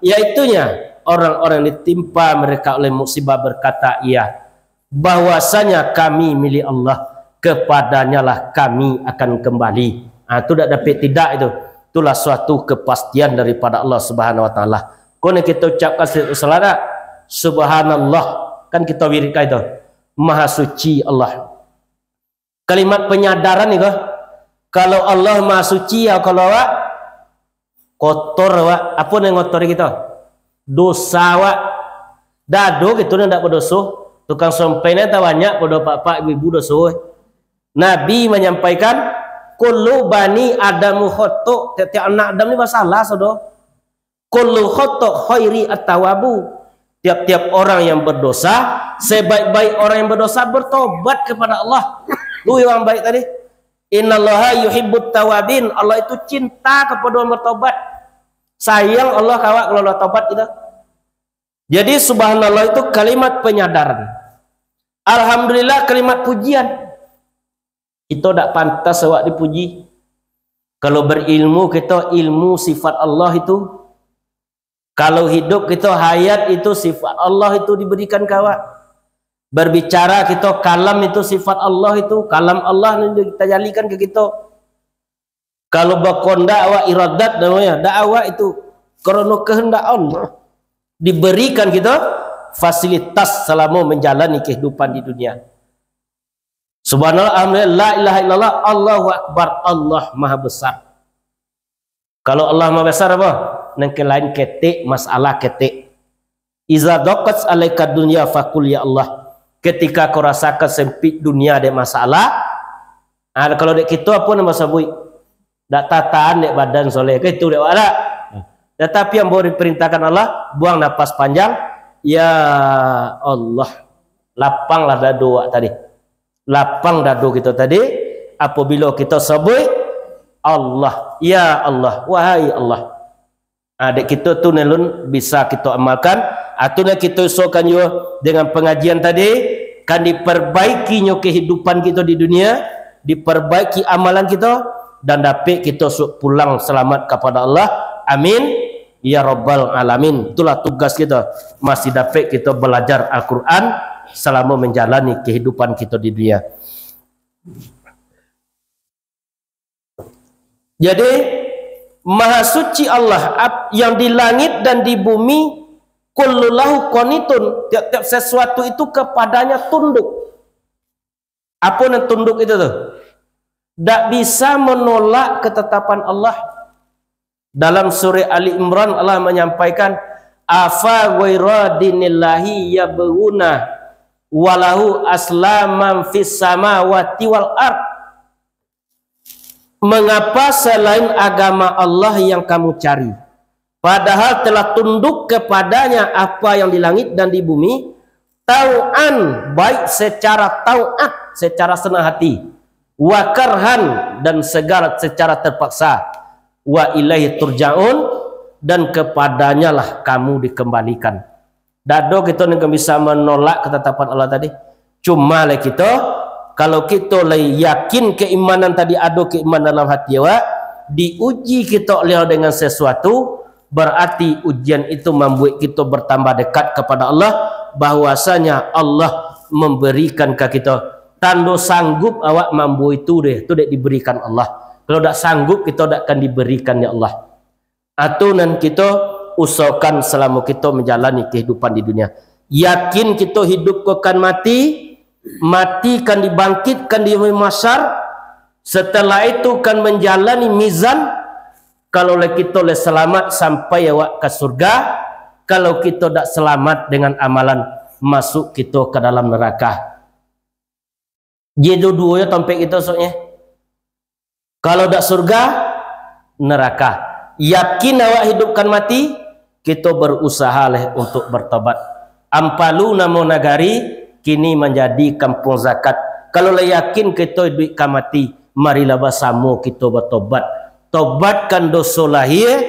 yaitunya orang-orang yang ditimpa mereka oleh musibah berkata ia, bahwasanya kami milik Allah, kepadanyalah kami akan kembali. Ah, tu dak dapek tidak itu. Itulah suatu kepastian daripada Allah Subhanahu Wa Taala. Ko nan kito ucapkan se-, salawat, Subhanallah. Kan kito wiridkan itu. Maha suci Allah. Kalimat penyadaran ni ko. Kalau Allah Maha Suci, ya, kalau awak kotor awak, apo nan ngotori kito? Dosa awak. Dak ado kito nan dak badoso. Tukang sompai nan tabanyak pado apak-apak, ibu-ibu doso. Nabi manyampaikan, "Kullu bani Adamu khoto." Tiap-tiap anak Adam ni basalah, sado. "Kullu khoto khairi at-tawabu." Tiap-tiap orang yang berdosa, sebaik-baik orang yang berdosa bertobat kepada Allah. Lu yang baik tadi. "Innallaha yuhibbut tawabin." Allah itu cinta kepada orang bertobat. Sayang Allah ka awak kalau lah tobat kita. Jadi, subhanallah itu kalimat penyadaran. Alhamdulillah kalimat pujian. Kito dak pantas awak dipuji. Kalau berilmu kito, ilmu sifat Allah itu. Kalau hidup kito, hayat itu sifat Allah itu diberikan ka awak. Berbicara kito, kalam itu sifat Allah itu, kalam Allah nan tajalikan ka kito. Kalau bakondak awak, iradat namanya, dak awak itu, karena kehendak Allah. Diberikan kito fasilitas salamo manjalani kehidupan di dunia. Subhanallah, alhamdulillah, la ilaha illallah, Allahu Akbar, Allah Maha Besar. Kalau Allah Maha Besar apo? Nan ka lain ketek, masalah ketek. "Iza daqat alaika dunya fakul ya Allah." Ketika kau rasakan sempit dunia dek masalah, ah, kalau dek kito apo nan basabuik? Dak tatahan dek badan soleh, ka itu dek awak dak? Tatapi ambo diperintahkan Allah, buang napas panjang, "Ya Allah." Lapanglah dado awak tadi. Lapang dado kito tadi, apabilo kito sabuik, "Allah, ya Allah, wahai Allah." Ah, dek kito tu nan lun bisa kito amalkan. Ah, tu nan kito usahakan juo dengan pengajian tadi, kan diperbaikinyo kehidupan kito di dunia, diperbaiki amalan kito, dan dapek kito su-, pulang salamat kapada Allah. Amin. Ya Rabbal Alamin. Itulah tugas kito. Masih dapek kito balajar Al-Quran salamo manjalani kehidupan kito di dunia. Jadi, Maha Suci Allah, ap-, yang di langit dan di bumi, Kullu lahu qanitun, tiap-tiap sesuatu itu kepadanya tunduk. Apo nan tunduk itu tu? Dak bisa menolak ketetapan Allah. Dalam surah Ali Imran, Allah menyampaikan, "Afa ghaira dinillahi yabghuna walahu aslaman fis samawati wal ard." Mengapa selain agama Allah yang kamu cari, padahal telah tunduk kepadanya apa yang di langit dan di bumi, tau'an, baik secara tau'at, secara senang hati, wa karhan, dan segala secara terpaksa, wa ilaihi turja'un, dan kepadanyalah kamu dikembalikan. Dak ado kito nan ka bisa manolak katatapan Allah tadi. Cuma lai kito, kalau kito lai yakin keimanan tadi, ado keimanan dalam hati awak, diuji kito oleh Allah dengan sesuatu, berarti ujian itu mambuek kito bertambah dekat kepada Allah, bahwasanya Allah memberikan ka kito. Tando sanggup awak mambuek itu deh, tu dek diberikan Allah. Kalau dak sanggup, kito dak akan diberikan dek Allah. Atau nan kito usahakan salamo kito manjalani kahidupan di dunia. Yakin kito hidup ko kan mati, mati kan dibangkitkan di yaumil mahsyar, setelah itu kan manjalani mizan. Kalau lah kito lah salamat sampai awak ka surga, kalau kito dak salamat dengan amalan, masuk kito ka dalam neraka. Jadi duo yo tampek kito soknyo. Kalau dak surga, neraka. Yakin awak hidup kan mati, kito berusaha lah untuk bertobat. Ampalu namo nagari, kini manjadi kampuang zakat. Kalau lah yakin kito hidup kan mati, marilah basamo kito batobat. Tobatkan doso lahia,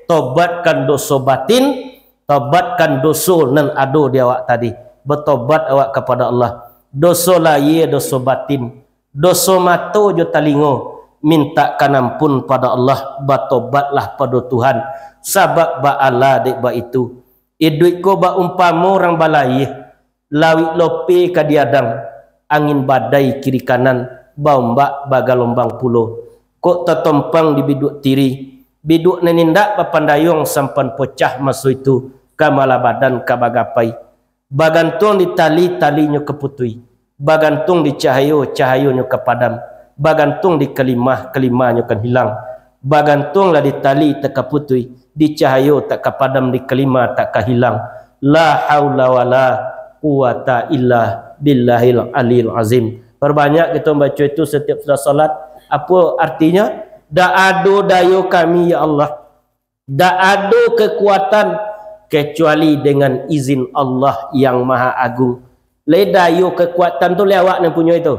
tobatkan doso batin, tobatkan doso nan ado di awak tadi. Batobat awak kapada Allah. Doso lahia, doso batin, doso mato jo talingo, mintakkan ampun pado Allah, batobatlah pado Tuhan, sabab baa lah dek baitu. Iduik ko baumpamo urang balayia, lauik lope ka diadang, angin badai kiri kanan, baombak bagalombang pulo. Kok tatompang di biduak tiri, biduak nan indak bapandayuang sampan pocah maso itu, ka malah badan ka bagapai. Bagantuang di tali, talinyo ka putuih. Bagantuang di cahayo, cahayonyo ka padam. Bagantuang di kalimah, kalimahnyo kan hilang. Bagantuanglah di tali tak ka putuih, di cahayo tak ka padam, di kalimah tak ka hilang. La haula wala quwata illa billahil aliyil azim. Perbanyak kito baco itu setiap sudah salat. Apo artinyo? Dak ado dayo kami, ya Allah. Dak ado kekuatan kecuali dengan izin Allah yang Maha Agung. Lai dayo kekuatan tu lai awak nan punyo itu.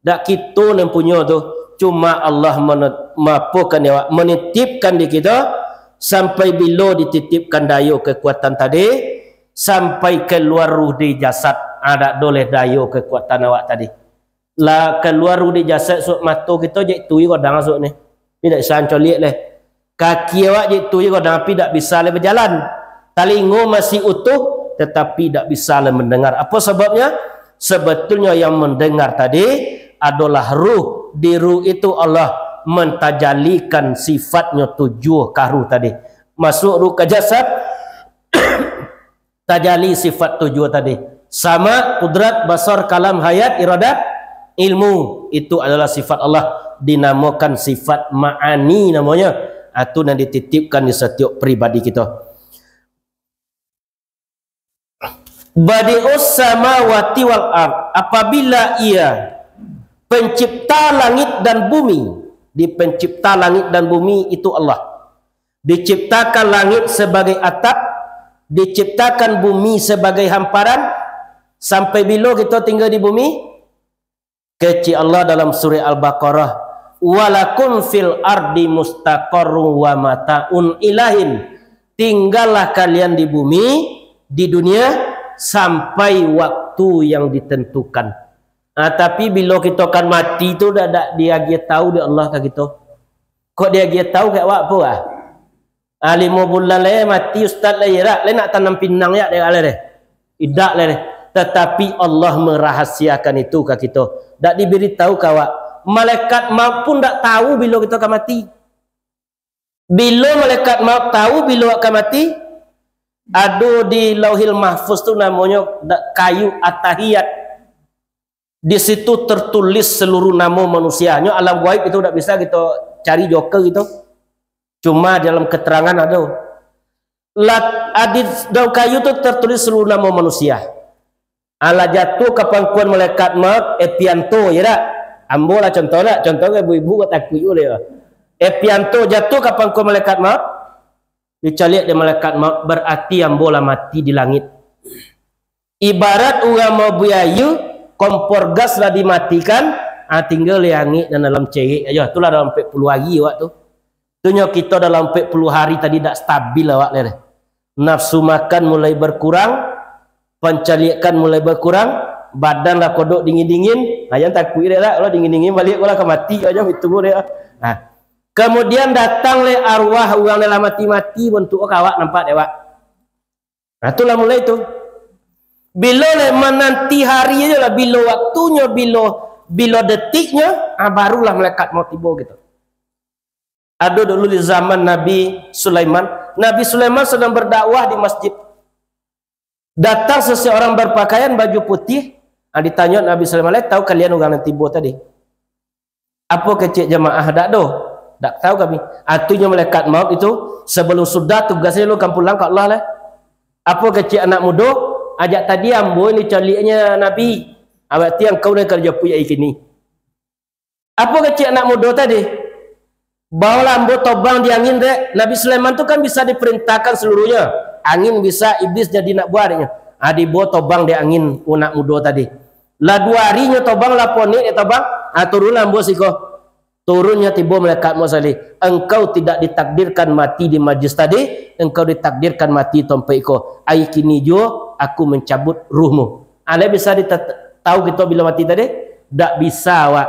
Dak kito nan punyo tu. Cuma Allah mene-, maapokan awak, menitipkan di kito, sampai bilo dititipkan dayo kekuatan tadi, sampai kalua ruh di jasad, ah, dak ado lai dayo kekuatan awak tadi. Lah kalua ruh di jasad, sok mato kito jak itu je godang sok ni. Tapi dak bisa mancaliak lai. Kaki awak jak itu je godang, tapi dak bisa lai bajalan. Talingo masih utuh, tatapi dak bisa lai mandangar. Apo sababnyo? Sabetulnyo yang mandangar tadi adolah ruh. Di ruh itu Allah mantajalikan sifatnyo tujuah ka ruh tadi. Masuak ruh ka jasad, tajali sifat tujuah tadi. Sama, kudrat, basar, kalam, hayat, iradat, ilmu. Itu adalah sifat Allah, dinamokan sifat ma'ani namonyo. Ah, tu nan dititipkan di satiok pribadi kito. Badi'us samawati wal ard, apabila Ia pencipta langit dan bumi, di pencipta langit dan bumi itu Allah. Diciptakan langit sebagai atap, diciptakan bumi sebagai hamparan. Sampai bilo kito tingga di bumi? Kecek Allah dalam surah Al-Baqarah, "Walakum fil ardi mustaqarrun wa mata'un ilahin." Tinggallah kalian di bumi, di dunia, sampai waktu yang ditentukan. Ah, tapi bilo kito kan mati tu, dak, dak diagiah tahu dek Allah ka kito. Kok diagiah tahu ka awak apo ah? Ah, limo bulan lai mati ustaz lai, irak lai nak tanam pinang yak dek lai deh. Idak lai deh. Tetapi Allah merahasiakan itu ka kito. Dak diberi tahu ka awak. Malaikat maut pun dak tahu bilo kito ka mati. Bilo malaikat maut tahu bilo awak ka mati? Ado di Lauhil Mahfuz tu namonyo da-, kayu atahiyat. Di situ tertulis seluruh namo manusia. Nyo alam gaib itu dak bisa kito cari joka gitu. Cuma dalam keterangan ado. Lat-, di daun kayu tu tertulis seluruh namo manusia. Alah jatuah ka pangkuan malaikat maut, Epianto, ya dak? Ambo lah contoh dak? Contoh kan ibu-ibu kok takuik juo deh. Epianto jatuah ka pangkuan malaikat maut, dicaliak dek malaikat maut, berarti ambo lah mati di langit. Ibarat urang mabuih aia, kompor gas lah dimatikan, ah, tingga leh angek nan dalam cerek aja. Itulah dalam ampek puluah hari awak tu. Tu nyo kito dalam ampek puluah hari tadi dak stabil awak leh. Nafsu makan mulai berkurang, pancaliakan mulai berkurang, badan lah kodok dingin-dingin. Ha, jan takuik dek lah, kalau dingin-dingin baliak, kalau ka mati, jan itu dek lah. Ha. Kemudian datang leh arwah urang nan lah mati-mati, bantuak ka awak, nampak dek awak. Nah, itulah mulai tu. Bilo leh mananti hari aja lah, bilo waktunyo, bilo, bilo detiknyo, ah, barulah malaikat maut tibo gitu. Ado dulu di zaman Nabi Sulaiman. Nabi Sulaiman sedang berdakwah di masjid. Datang seseorang berpakaian baju putih, ah, ditanyo Nabi Sulaiman, "Lai tahu kalian urang nan tibo tadi?" Apo kecek jamaah, dak do? Dak tahu kami. Artinyo malaikat maut itu, sebelum sudah tugasnyo lu kan pulang ka Allah lah. Apo kecek anak mudo, ajak tadi ambo ini caliaknya Nabi. Awak tiang kau ni kerja puyai kini. Apo kecek anak mudo tadi? Bawalah ambo tobang di angin dek. Nabi Sulaiman tu kan bisa diperintahkan seluruhnya. Angin bisa, iblis jadi nak buah adiknya. Adi bawa tobang di angin, anak mudo tadi. Lah dua hari nyo tobang, lah ponek nyo tobang, ah, turunlah ambo siko. Turunnyo tibo malaikat maut salih. Engkau tidak ditakdirkan mati di majlis tadi, engkau ditakdirkan mati tompek iko. Ai kini juo aku mencabut ruhmu. Alai bisa dita-, tahu kito bilo mati tadi? Dak bisa awak.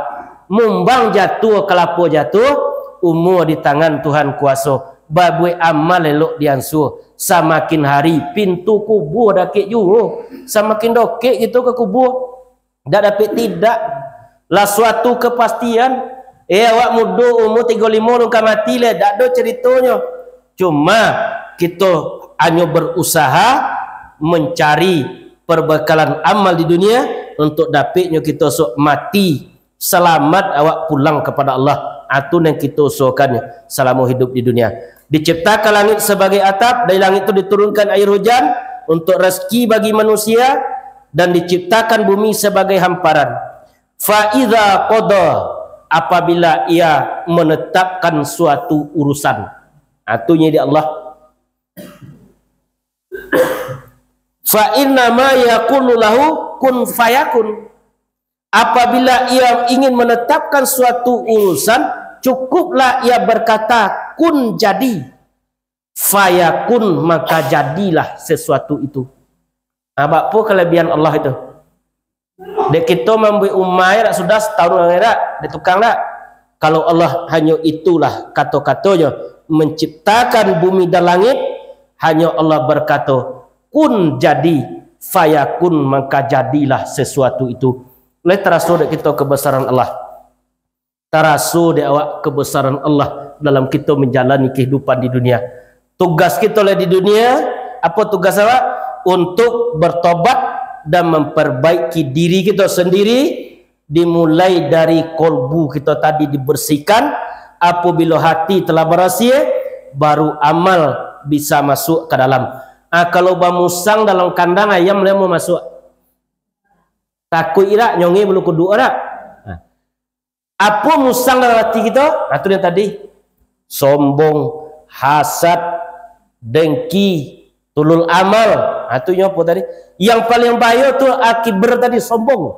Mumbang jatuah, kalapo jatuh, umua di tangan Tuhan kuaso. Babuek amal elok diansua. Samakin hari, pintu kubua dakek juo. Samakin dokek kito ka kubua. Dak dapek tidak. Lah suatu kepastian. Eh, awak mudo umur tigo limo alun ka mati leh. Dak ado ceritonyo. Cuma, kito hanyo berusaha mencari perbekalan amal di dunia untuk dapeknyo kito sok mati. Salamat awak pulang kepada Allah. Ah, tu nan kito usahakan salamo hidup di dunia. Diciptakan langit sebagai atap, dari langit tu diturunkan air hujan untuk rezeki bagi manusia, dan diciptakan bumi sebagai hamparan. Fa iza qada, apabila ia menetapkan suatu urusan. Ah, tu nyo di Allah. Fa innama yaqulu lahu kun fayakun. Apabila ia ingin menetapkan suatu urusan, cukuplah ia berkata, "Kun, jadi." Fayakun, maka jadilah sesuatu itu. Ah, bak apo kelebihan Allah itu? Dek kito mambuek umah, dak sudah setahun urang dak, dek tukang dak? Kalau Allah hanyo itulah kato-katonyo, menciptakan bumi dan langit, hanyo Allah berkato, "Kun, jadi, fayakun," maka jadilah sesuatu itu. Lai taraso dek kito kebesaran Allah? Taraso dek awak kebesaran Allah dalam kito menjalani kehidupan di dunia. Tugas kito lah di dunia, apo tugas awak? Untuk bertobat dan memperbaiki diri kito sendiri, dimulai dari kolbu kito tadi dibersihkan. Apabila hati telah barasiah, baru amal bisa masuk ke dalam. Ah, kalau bamusang dalam kandang ayam, lai mau masuk? Takuik idak, nyonge bulu kuduk idak? Nah. Apo musang dalam hati kito? Nah, tu yang tadi. Sombong, hasad, dengki, tulul amal. Nah, tu nyo apo tadi? Yang paling bahayo tu al-kibr tadi, sombong.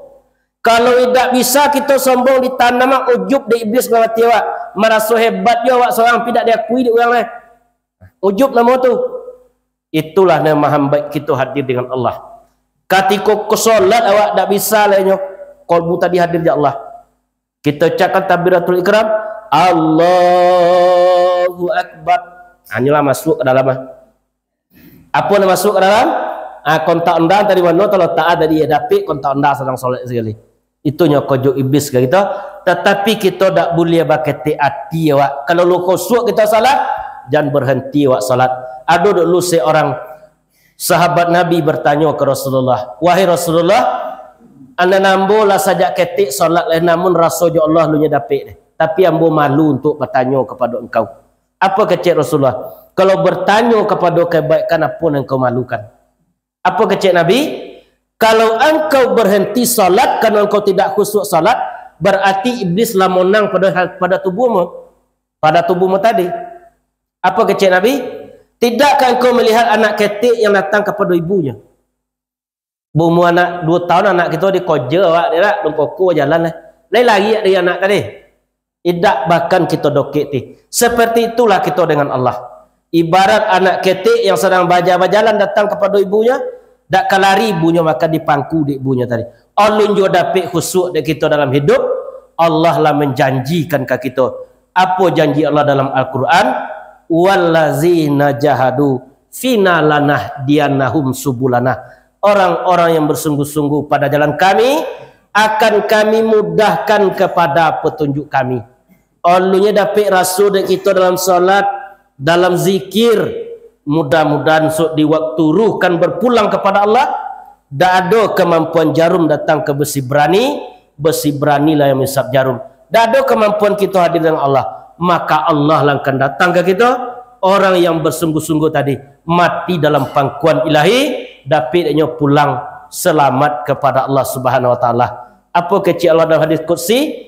Kalau indak bisa kito sombong, ditanam ujub dek iblis dalam hati awak. Maraso hebat jo awak sorang, tapi indak diakui dek urang lai. Ujub namo tu. Itulah nan mahambat kito hadir dengan Allah. Katiko ka solat awak dak bisa lai nyo, kolbu tadi hadir jo Allah. Kito ucapkan takbiratul ihram, Allahu Akbar. Ha, inilah masuk ka dalam, ah. Apo nan masuk ka dalam? Ah, kontak onda tadi mano talotak tadi, dapek kontak onda sadang solat sakali. Itu nyo kojok iblis ka kito. Tatapi kito dak buliah baketek ati awak. Kalau lo khusyuk kito salat, jan berhenti awak salat. Ado dulu seorang Sahabat Nabi bertanyo ka Rasulullah, "Wahai Rasulullah, anak ambo lah sajak ketek salat lai, namun raso jo Allah alun nyo dapek deh. Tapi ambo malu untuak batanyo kapado engkau." Apo kecek Rasulullah? "Kalau bertanyo kapado kebaikan, apo nan engkau malukan?" Apo kecek Nabi? "Kalau engkau berhenti salat karena engkau tidak khusyuk salat, berarti iblis lah monang pada, pada tubuhmu, pada tubuhmu tadi." Apo kecek Nabi? "Tidakkah engkau melihat anak ketek yang datang kapado ibunya?" Baumua anak duo taun, anak kito dikoja awak, dia tak, lungkoko jalan lah. Lai lari dari anak tadi. Indak, bahkan kito dokek ti. Seperti itulah kito dengan Allah. Ibarat anak ketek yang sadang baja-, bajalan datang kapado ibunya, dak ka lari ibunyo, maka dipangku dek ibunyo tadi. Alun juo dapek khusyuk dek kito dalam hidup, Allah lah manjanjikan ka kito. Apo janji Allah dalam Al-Quran? "Wallazina jahadu fina lanahdiyannahum subulana." Orang-orang yang bersungguh-sungguh pada jalan Kami, akan Kami mudahkan kepada petunjuk Kami. Alun nyo dapek raso dek kito dalam salat, dalam zikir, mudah-mudahan sok di waktu ruh kan berpulang kepada Allah, dak ado kemampuan jarum datang ka besi berani, besi beranilah yang menghisap jarum. Dak ado kemampuan kito hadir dengan Allah, maka Allah lah akan datang ka kito. Orang yang bersungguh-sungguh tadi mati dalam pangkuan ilahi, dapek dek nyo pulang selamat kepada Allah Subhanahu Wa Taala. Apo kecek Allah dalam hadis qudsi?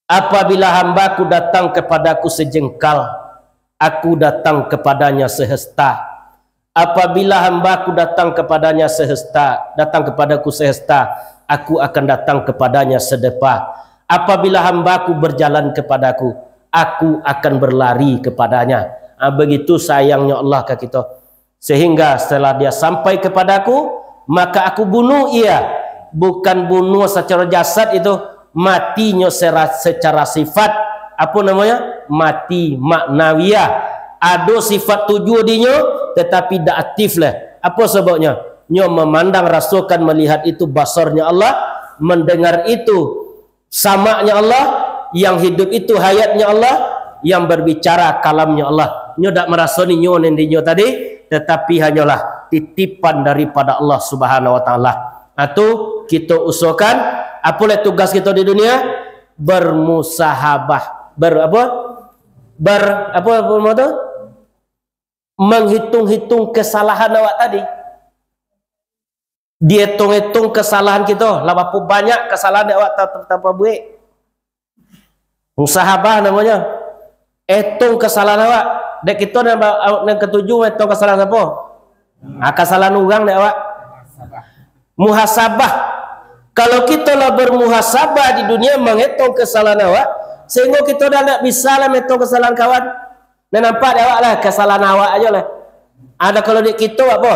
"Apabila hamba-Ku datang kepada-Ku sejengkal, Aku datang kepadanya sehasta. Apabila hamba-Ku datang kepadanya sehasta, datang kepada-Ku sehasta, Aku akan datang kepadanya sedepa. Apabila hamba-Ku berjalan kepada-Ku, Aku akan berlari kepadanya." Ah, begitu sayangnya Allah ka kito. Sehingga setelah dia sampai kepada-Ku, maka Aku bunuh ia. Bukan bunuh secara jasad itu, matinyo sera-, secara sifat. Apo namonyo? Mati maknawiah. Ado sifat tujuh dinyo, tetapi dak aktif lah. Apo sababnyo? Nyo memandang, rasokan, melihat itu basarnya Allah, mendengar itu samaknya Allah, yang hidup itu hayatnya Allah, yang berbicara kalamnya Allah. Nyo dak maraso ni nyo nendinyo tadi, tetapi hanyolah titipan daripada Allah Subhanahu Wa Taala. Nah, tu kito usahakan, apo lah tugas kito di dunia? Bermusahabah. Ber-, apo? Ber-, apo, apo nama tu? Menghitung-hitung kesalahan awak tadi. Dietong-etong kesalahan kito, lah bapo banyak kesalahan dek awak ta-, ta-, tapabuek. Musahabah namonyo. Etong kesalahan awak. Dek kito nan ba-, nan katuju etong kesalahan apo? Ah, kesalahan urang dek awak. Muhasabah. Kalau kito lah bermuhasabah di dunia, mangetong kesalahan awak, sehingga kito dah ndak bisa lah metong kesalahan kawan. Nah, nampak dek awak lah, kesalahan awak ajo lah. Ado kalau dek kito apo?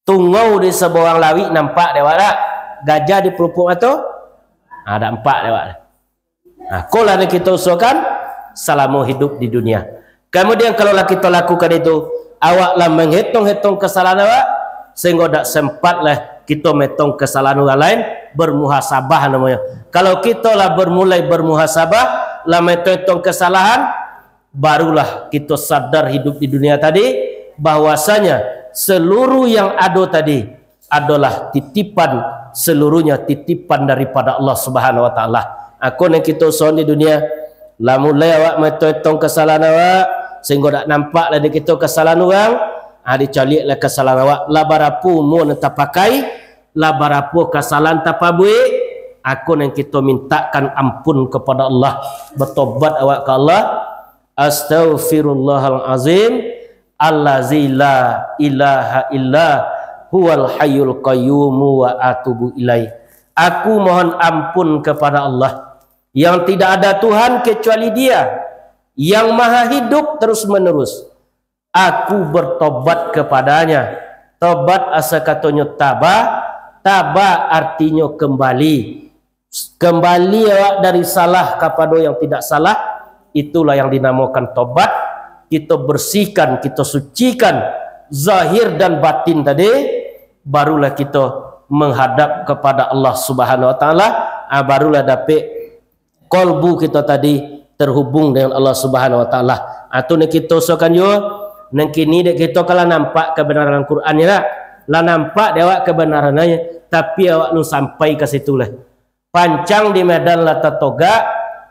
Tungau di saborang lawik nampak dek awak dak? Gajah di pelupuk mato? Ah, dak nampak dek awak lah. Nah, ko lah nan kito usahakan salamo hidup di dunia. Kemudian, kalau lah kito lakukan itu, awak lah menghitung-hitung kesalahan awak, sehingga dak sempat lah kito metong kesalahan urang lain, bermuhasabah namonyo. Kalau kito lah bermulai bermuhasabah, lah metong-etong kesalahan, barulah kito sadar hidup di dunia tadi, bahwasanya seluruh yang ado tadi adolah titipan, seluruhnya titipan daripada Allah Subhanahu Wa Taala. Ako nan kito usahakan di dunia, lah mulai awak metong-etong kesalahan awak, sehingga dak nampak lah di kito kesalahan urang, ah, dicaliak lah kesalahan awak, lah barapo umua nan tapakai, lah barapo kesalahan tapabuek, ako nan kito mintakan ampun kepada Allah, bertobat awak ka Allah, "Astaghfirullahal azim, allazi la ilaha illa huwal hayyul qayyumu wa atubu ilaih." Aku mohon ampun kepada Allah, yang tidak ada Tuhan kecuali Dia, yang maha hidup terus-menerus. Aku bertobat kepada-Nya. Tobat asa katonyo taba, taba artinyo kembali. Kembali awak dari salah kapado yang tidak salah, itulah yang dinamakan tobat. Kito bersihkan, kito sucikan zahir dan batin tadi, barulah kito menghadap kepada Allah Subhanahu Wa Taala, ah, barulah dapek kolbu kito tadi terhubung dengan Allah Subhanahu Wa Taala. Ah, tu nan kito usahakan juo, Nan kini dek kito kan lah nampak kabanaran Quran nyo lah. Lah nampak dek awak kabanarannyo, tapi awak alun sampai ka situ lah. Pancang di Medan lah tatogak,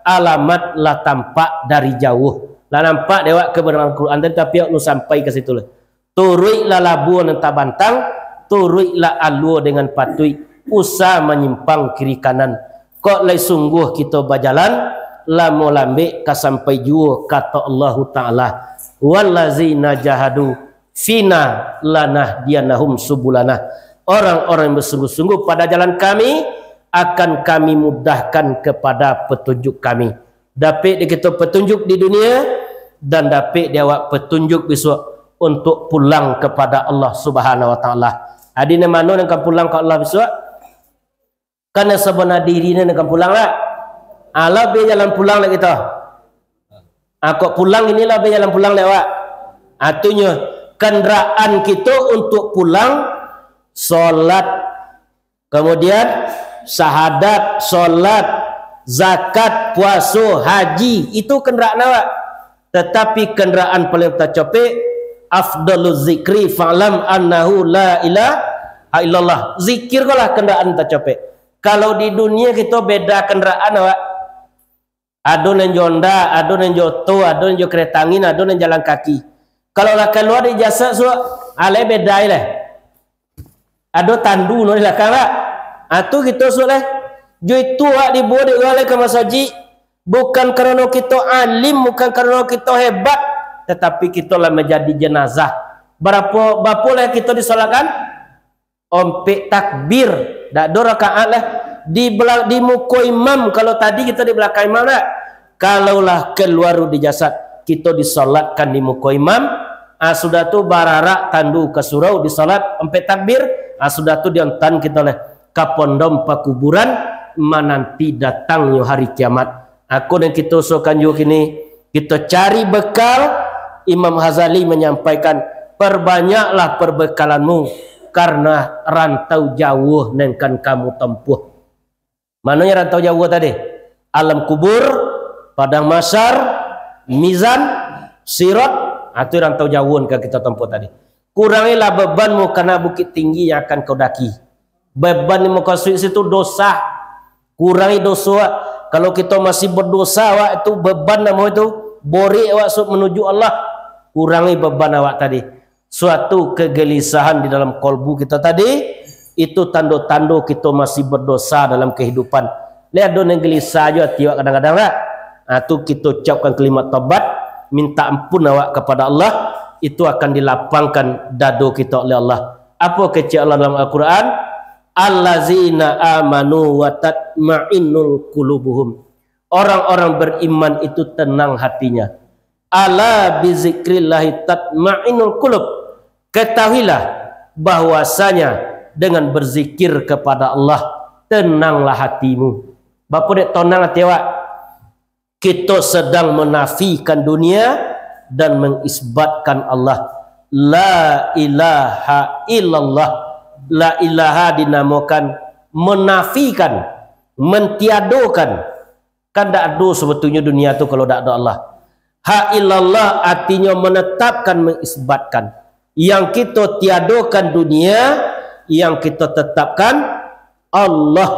alamat lah tampak dari jauah. Lah nampak dek awak kabanaran Quran tadi, tapi awak alun sampai ka situ lah. Turuiklah labuah nan tabantang, turuiklah alua dengan patuik, usah manyimpang kiri kanan. Kok lai sungguah kito bajalan, lamo lambek ka sampai juo, kato Allahu Ta'ala. "Wallazina jahadu fina lanahdiyannahum subulana." Orang-orang yang bersungguh-sungguh pada jalan Kami, akan Kami mudahkan kepada petunjuk Kami. Dapek di kito petunjuk di dunia, dan dapek di awak petunjuk bisuak untuk pulang kepada Allah Subhanahu wa Ta'ala. Adi nan mano nan ka pulang ka Allah bisuak? Kan nan sabana diri nan ka pulang lah. Ah, lah be jalan pulang lah kito. Ah, kok pulang inilah be jalan pulang lewat. Artinyo, kendaraan kito untuk pulang, solat, kemudian syahadat, solat, zakat, puaso, haji, itu kendaraan awak. Tetapi kendaraan paling tacapek, afdalu zikri fa'lam annahu la ilaha illallah. Zikir ko lah kendaraan tacapek. Kalau di dunia kito beda kendaraan awak. Ado nan jo onda, ado nan jo oto, ado nan jo kereta angin, ado nan jalan kaki. Kalau lah kalua di jasad suak, alai beda lai. Ado tandu no di lakang lah. Ah, tu kito suak lah. Jo itu awak dibawa dek urang lai ka masajik. Bukan karano kito alim, bukan karano kito hebat, tetapi kito lah manjadi jenazah. Barapo, bapo lah kito disolatkan? Ompek takbir, dak ado rakaat lah. Di bela-, di muko imam, kalau tadi kito di balakang imam dak? Kalau lah kalua di jasad, kito disolatkan di muko imam, ah, sudah tu bararak tandu ka surau, disolat ompek takbir, ah, sudah tu diontan kito lah ka pondok pakuburan, mananti datangnyo hari kiamat. Ako nan kito usahakan juo kini, kito cari bekal. Imam Ghazali manyampaikan, "Perbanyaklah perbekalanmu, karena rantau jauah nan kan kamu tempuh." Manonyo rantau jauah tadi? Alam kubur, padang mahsyar, mizan, sirat, ah, tu rantau jauah nan kan kito tempuh tadi. Kurangilah bebanmu karena bukit tinggi yang akan kau daki. Beban yang maksud situ dosa. Kurangi doso, wak. Kalau kito masih badoso, wak, itu beban namo itu, borek awak suak manuju Allah. Kurangi beban awak tadi. Suatu kegelisahan di dalam kolbu kito tadi, itu tando-tando kito masih badoso dalam kehidupan. Lai ado nan gelisah jo ati awak kadang-kadang lah. Ha, tu kito ucapkan kalimat tobat, minta ampun awak kepada Allah, itu akan dilapangkan dado kito oleh Allah. Apo kecek Allah dalam Al-Quran? "Allazina amanu wa tatma'innul qulubuhum." Orang-orang beriman itu tenang hatinya. "Ala bizikrillahi tatma'innul qulub." Ketahuilah bahwasanya dengan berzikir kepada Allah, tenanglah hatimu. Bapo dek tonang hati awak? Kito sedang menafikan dunia dan mengisbatkan Allah. La ilaha illallah. La ilaha dinamokan menafikan, mentiadokan. Kan dak ado sebetulnyo dunia tu kalau dak ado Allah. Ha illallah artinyo menetapkan, mengisbatkan. Yang kito tiadokan dunia, yang kito tetapkan Allah,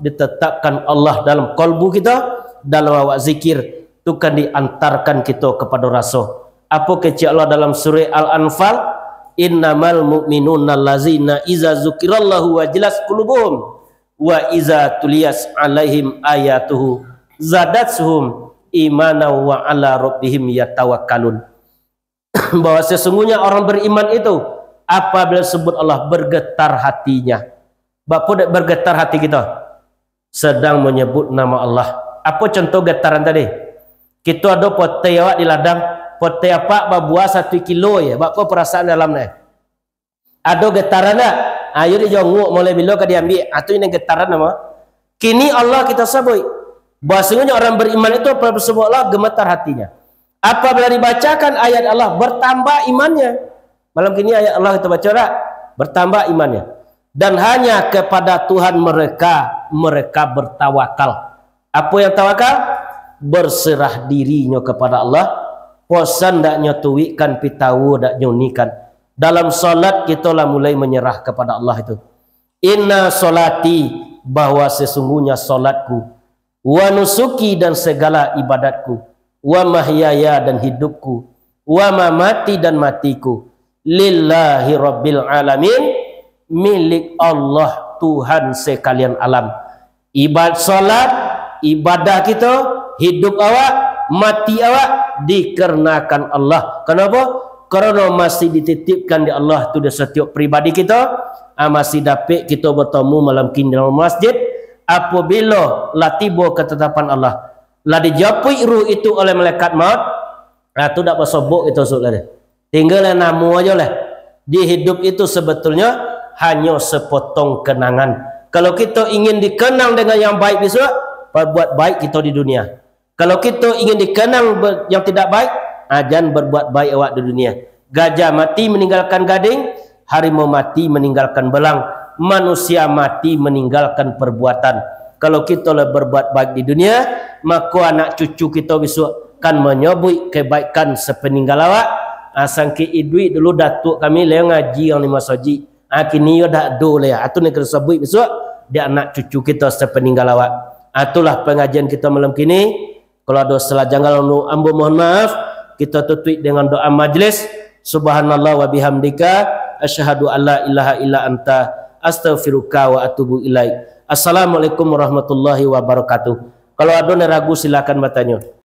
ditetapkan Allah dalam kolbu kito, dalam awak zikir, tu kan diantarkan kito kapado raso. Apo kecek Allah dalam surah Al-Anfal? "Innamal mu'minuna allazina iza zukirallahu wajilat qulubuhum, wa iza tuliyat alaihim ayatuhu zadatuhum imanan wa ala rabbihim yatawakkalun." Bahwa sesungguhnya orang beriman itu, apabila disebut Allah, bergetar hatinya. Bapo dek bergetar hati kito? Sedang menyebut nama Allah. Apo contoh getaran tadi? Kito ado poteh awak di ladang, poteh apak babuah satu kilo je. Bapo perasaan dalam ni? Ado getaran dak? Ayo dijongok, mulai bilo ka diambiak? Ah, tu nan getaran namo. Kini Allah kito sabuik. Bahwasanya orang beriman itu apabila disebut Allah, gemetar hatinya. Apabila dibacakan ayat Allah, bertambah imannya. Malam kini ayat Allah kita baca dak? Bertambah imannya. Dan hanya kepada Tuhan mereka, mereka bertawakal. Apo yang tawakal? Berserah dirinyo kepada Allah. Posan dak nyo tuikkan, pitawo dak nyo unikan. Dalam salat kito lah mulai manyerah kapada Allah itu. Inna salati, bahwa sesungguhnya salatku, wa nusuki, dan segala ibadatku, wa mahyaya, dan hidupku, wa mamati, dan matiku, lillahi rabbil alamin, milik Allah, Tuhan sekalian alam. Ibad-, salat, ibadah kito, hidup awak, mati awak, dikarenakan Allah. Kenapa? Karena masih dititipkan di Allah tu di setiap pribadi kito. Ah, masih dapik kito bertemu malam kini dalam masjid. Apabila lah tiba ketetapan Allah, lah dijapuik ruh itu oleh malaikat maut, ah, tu dak basobok kito esok lah deh. Tinggal lah namo aja lah. Di hidup itu sebetulnya hanya sepotong kenangan. Kalau kito ingin dikenang dengan yang baik besok, perbuat baik kito di dunia. Kalau kito ingin dikenang be-, yang tidak baik, ah, jan berbuat baik awak di dunia. Gajah mati meninggalkan gading, harimau mati meninggalkan belang, manusia mati meninggalkan perbuatan. Kalau kito lah berbuat baik di dunia, mako anak cucu kito besok kan manyabuik kebaikan sepeninggal awak. Ah, sangkik iduik dulu datuk kami lah ngaji yang di masajik. Ah, kini yo dak ado lah. Ah, tu nan ka disabuik besok di anak cucu kito sepeninggal awak. Ah, itulah pengajian kito malam kini. Kalau ado salah janggal, ambo mohon maaf. Kito tutuik dengan doa majlis. Subhanallah wa bihamdika, asyhadu an la ilaha illa anta, astaghfiruka wa atubu ilaik. Assalamualaikum warahmatullahi wabarakatuh. Kalau ado nan ragu, silakan batanyo.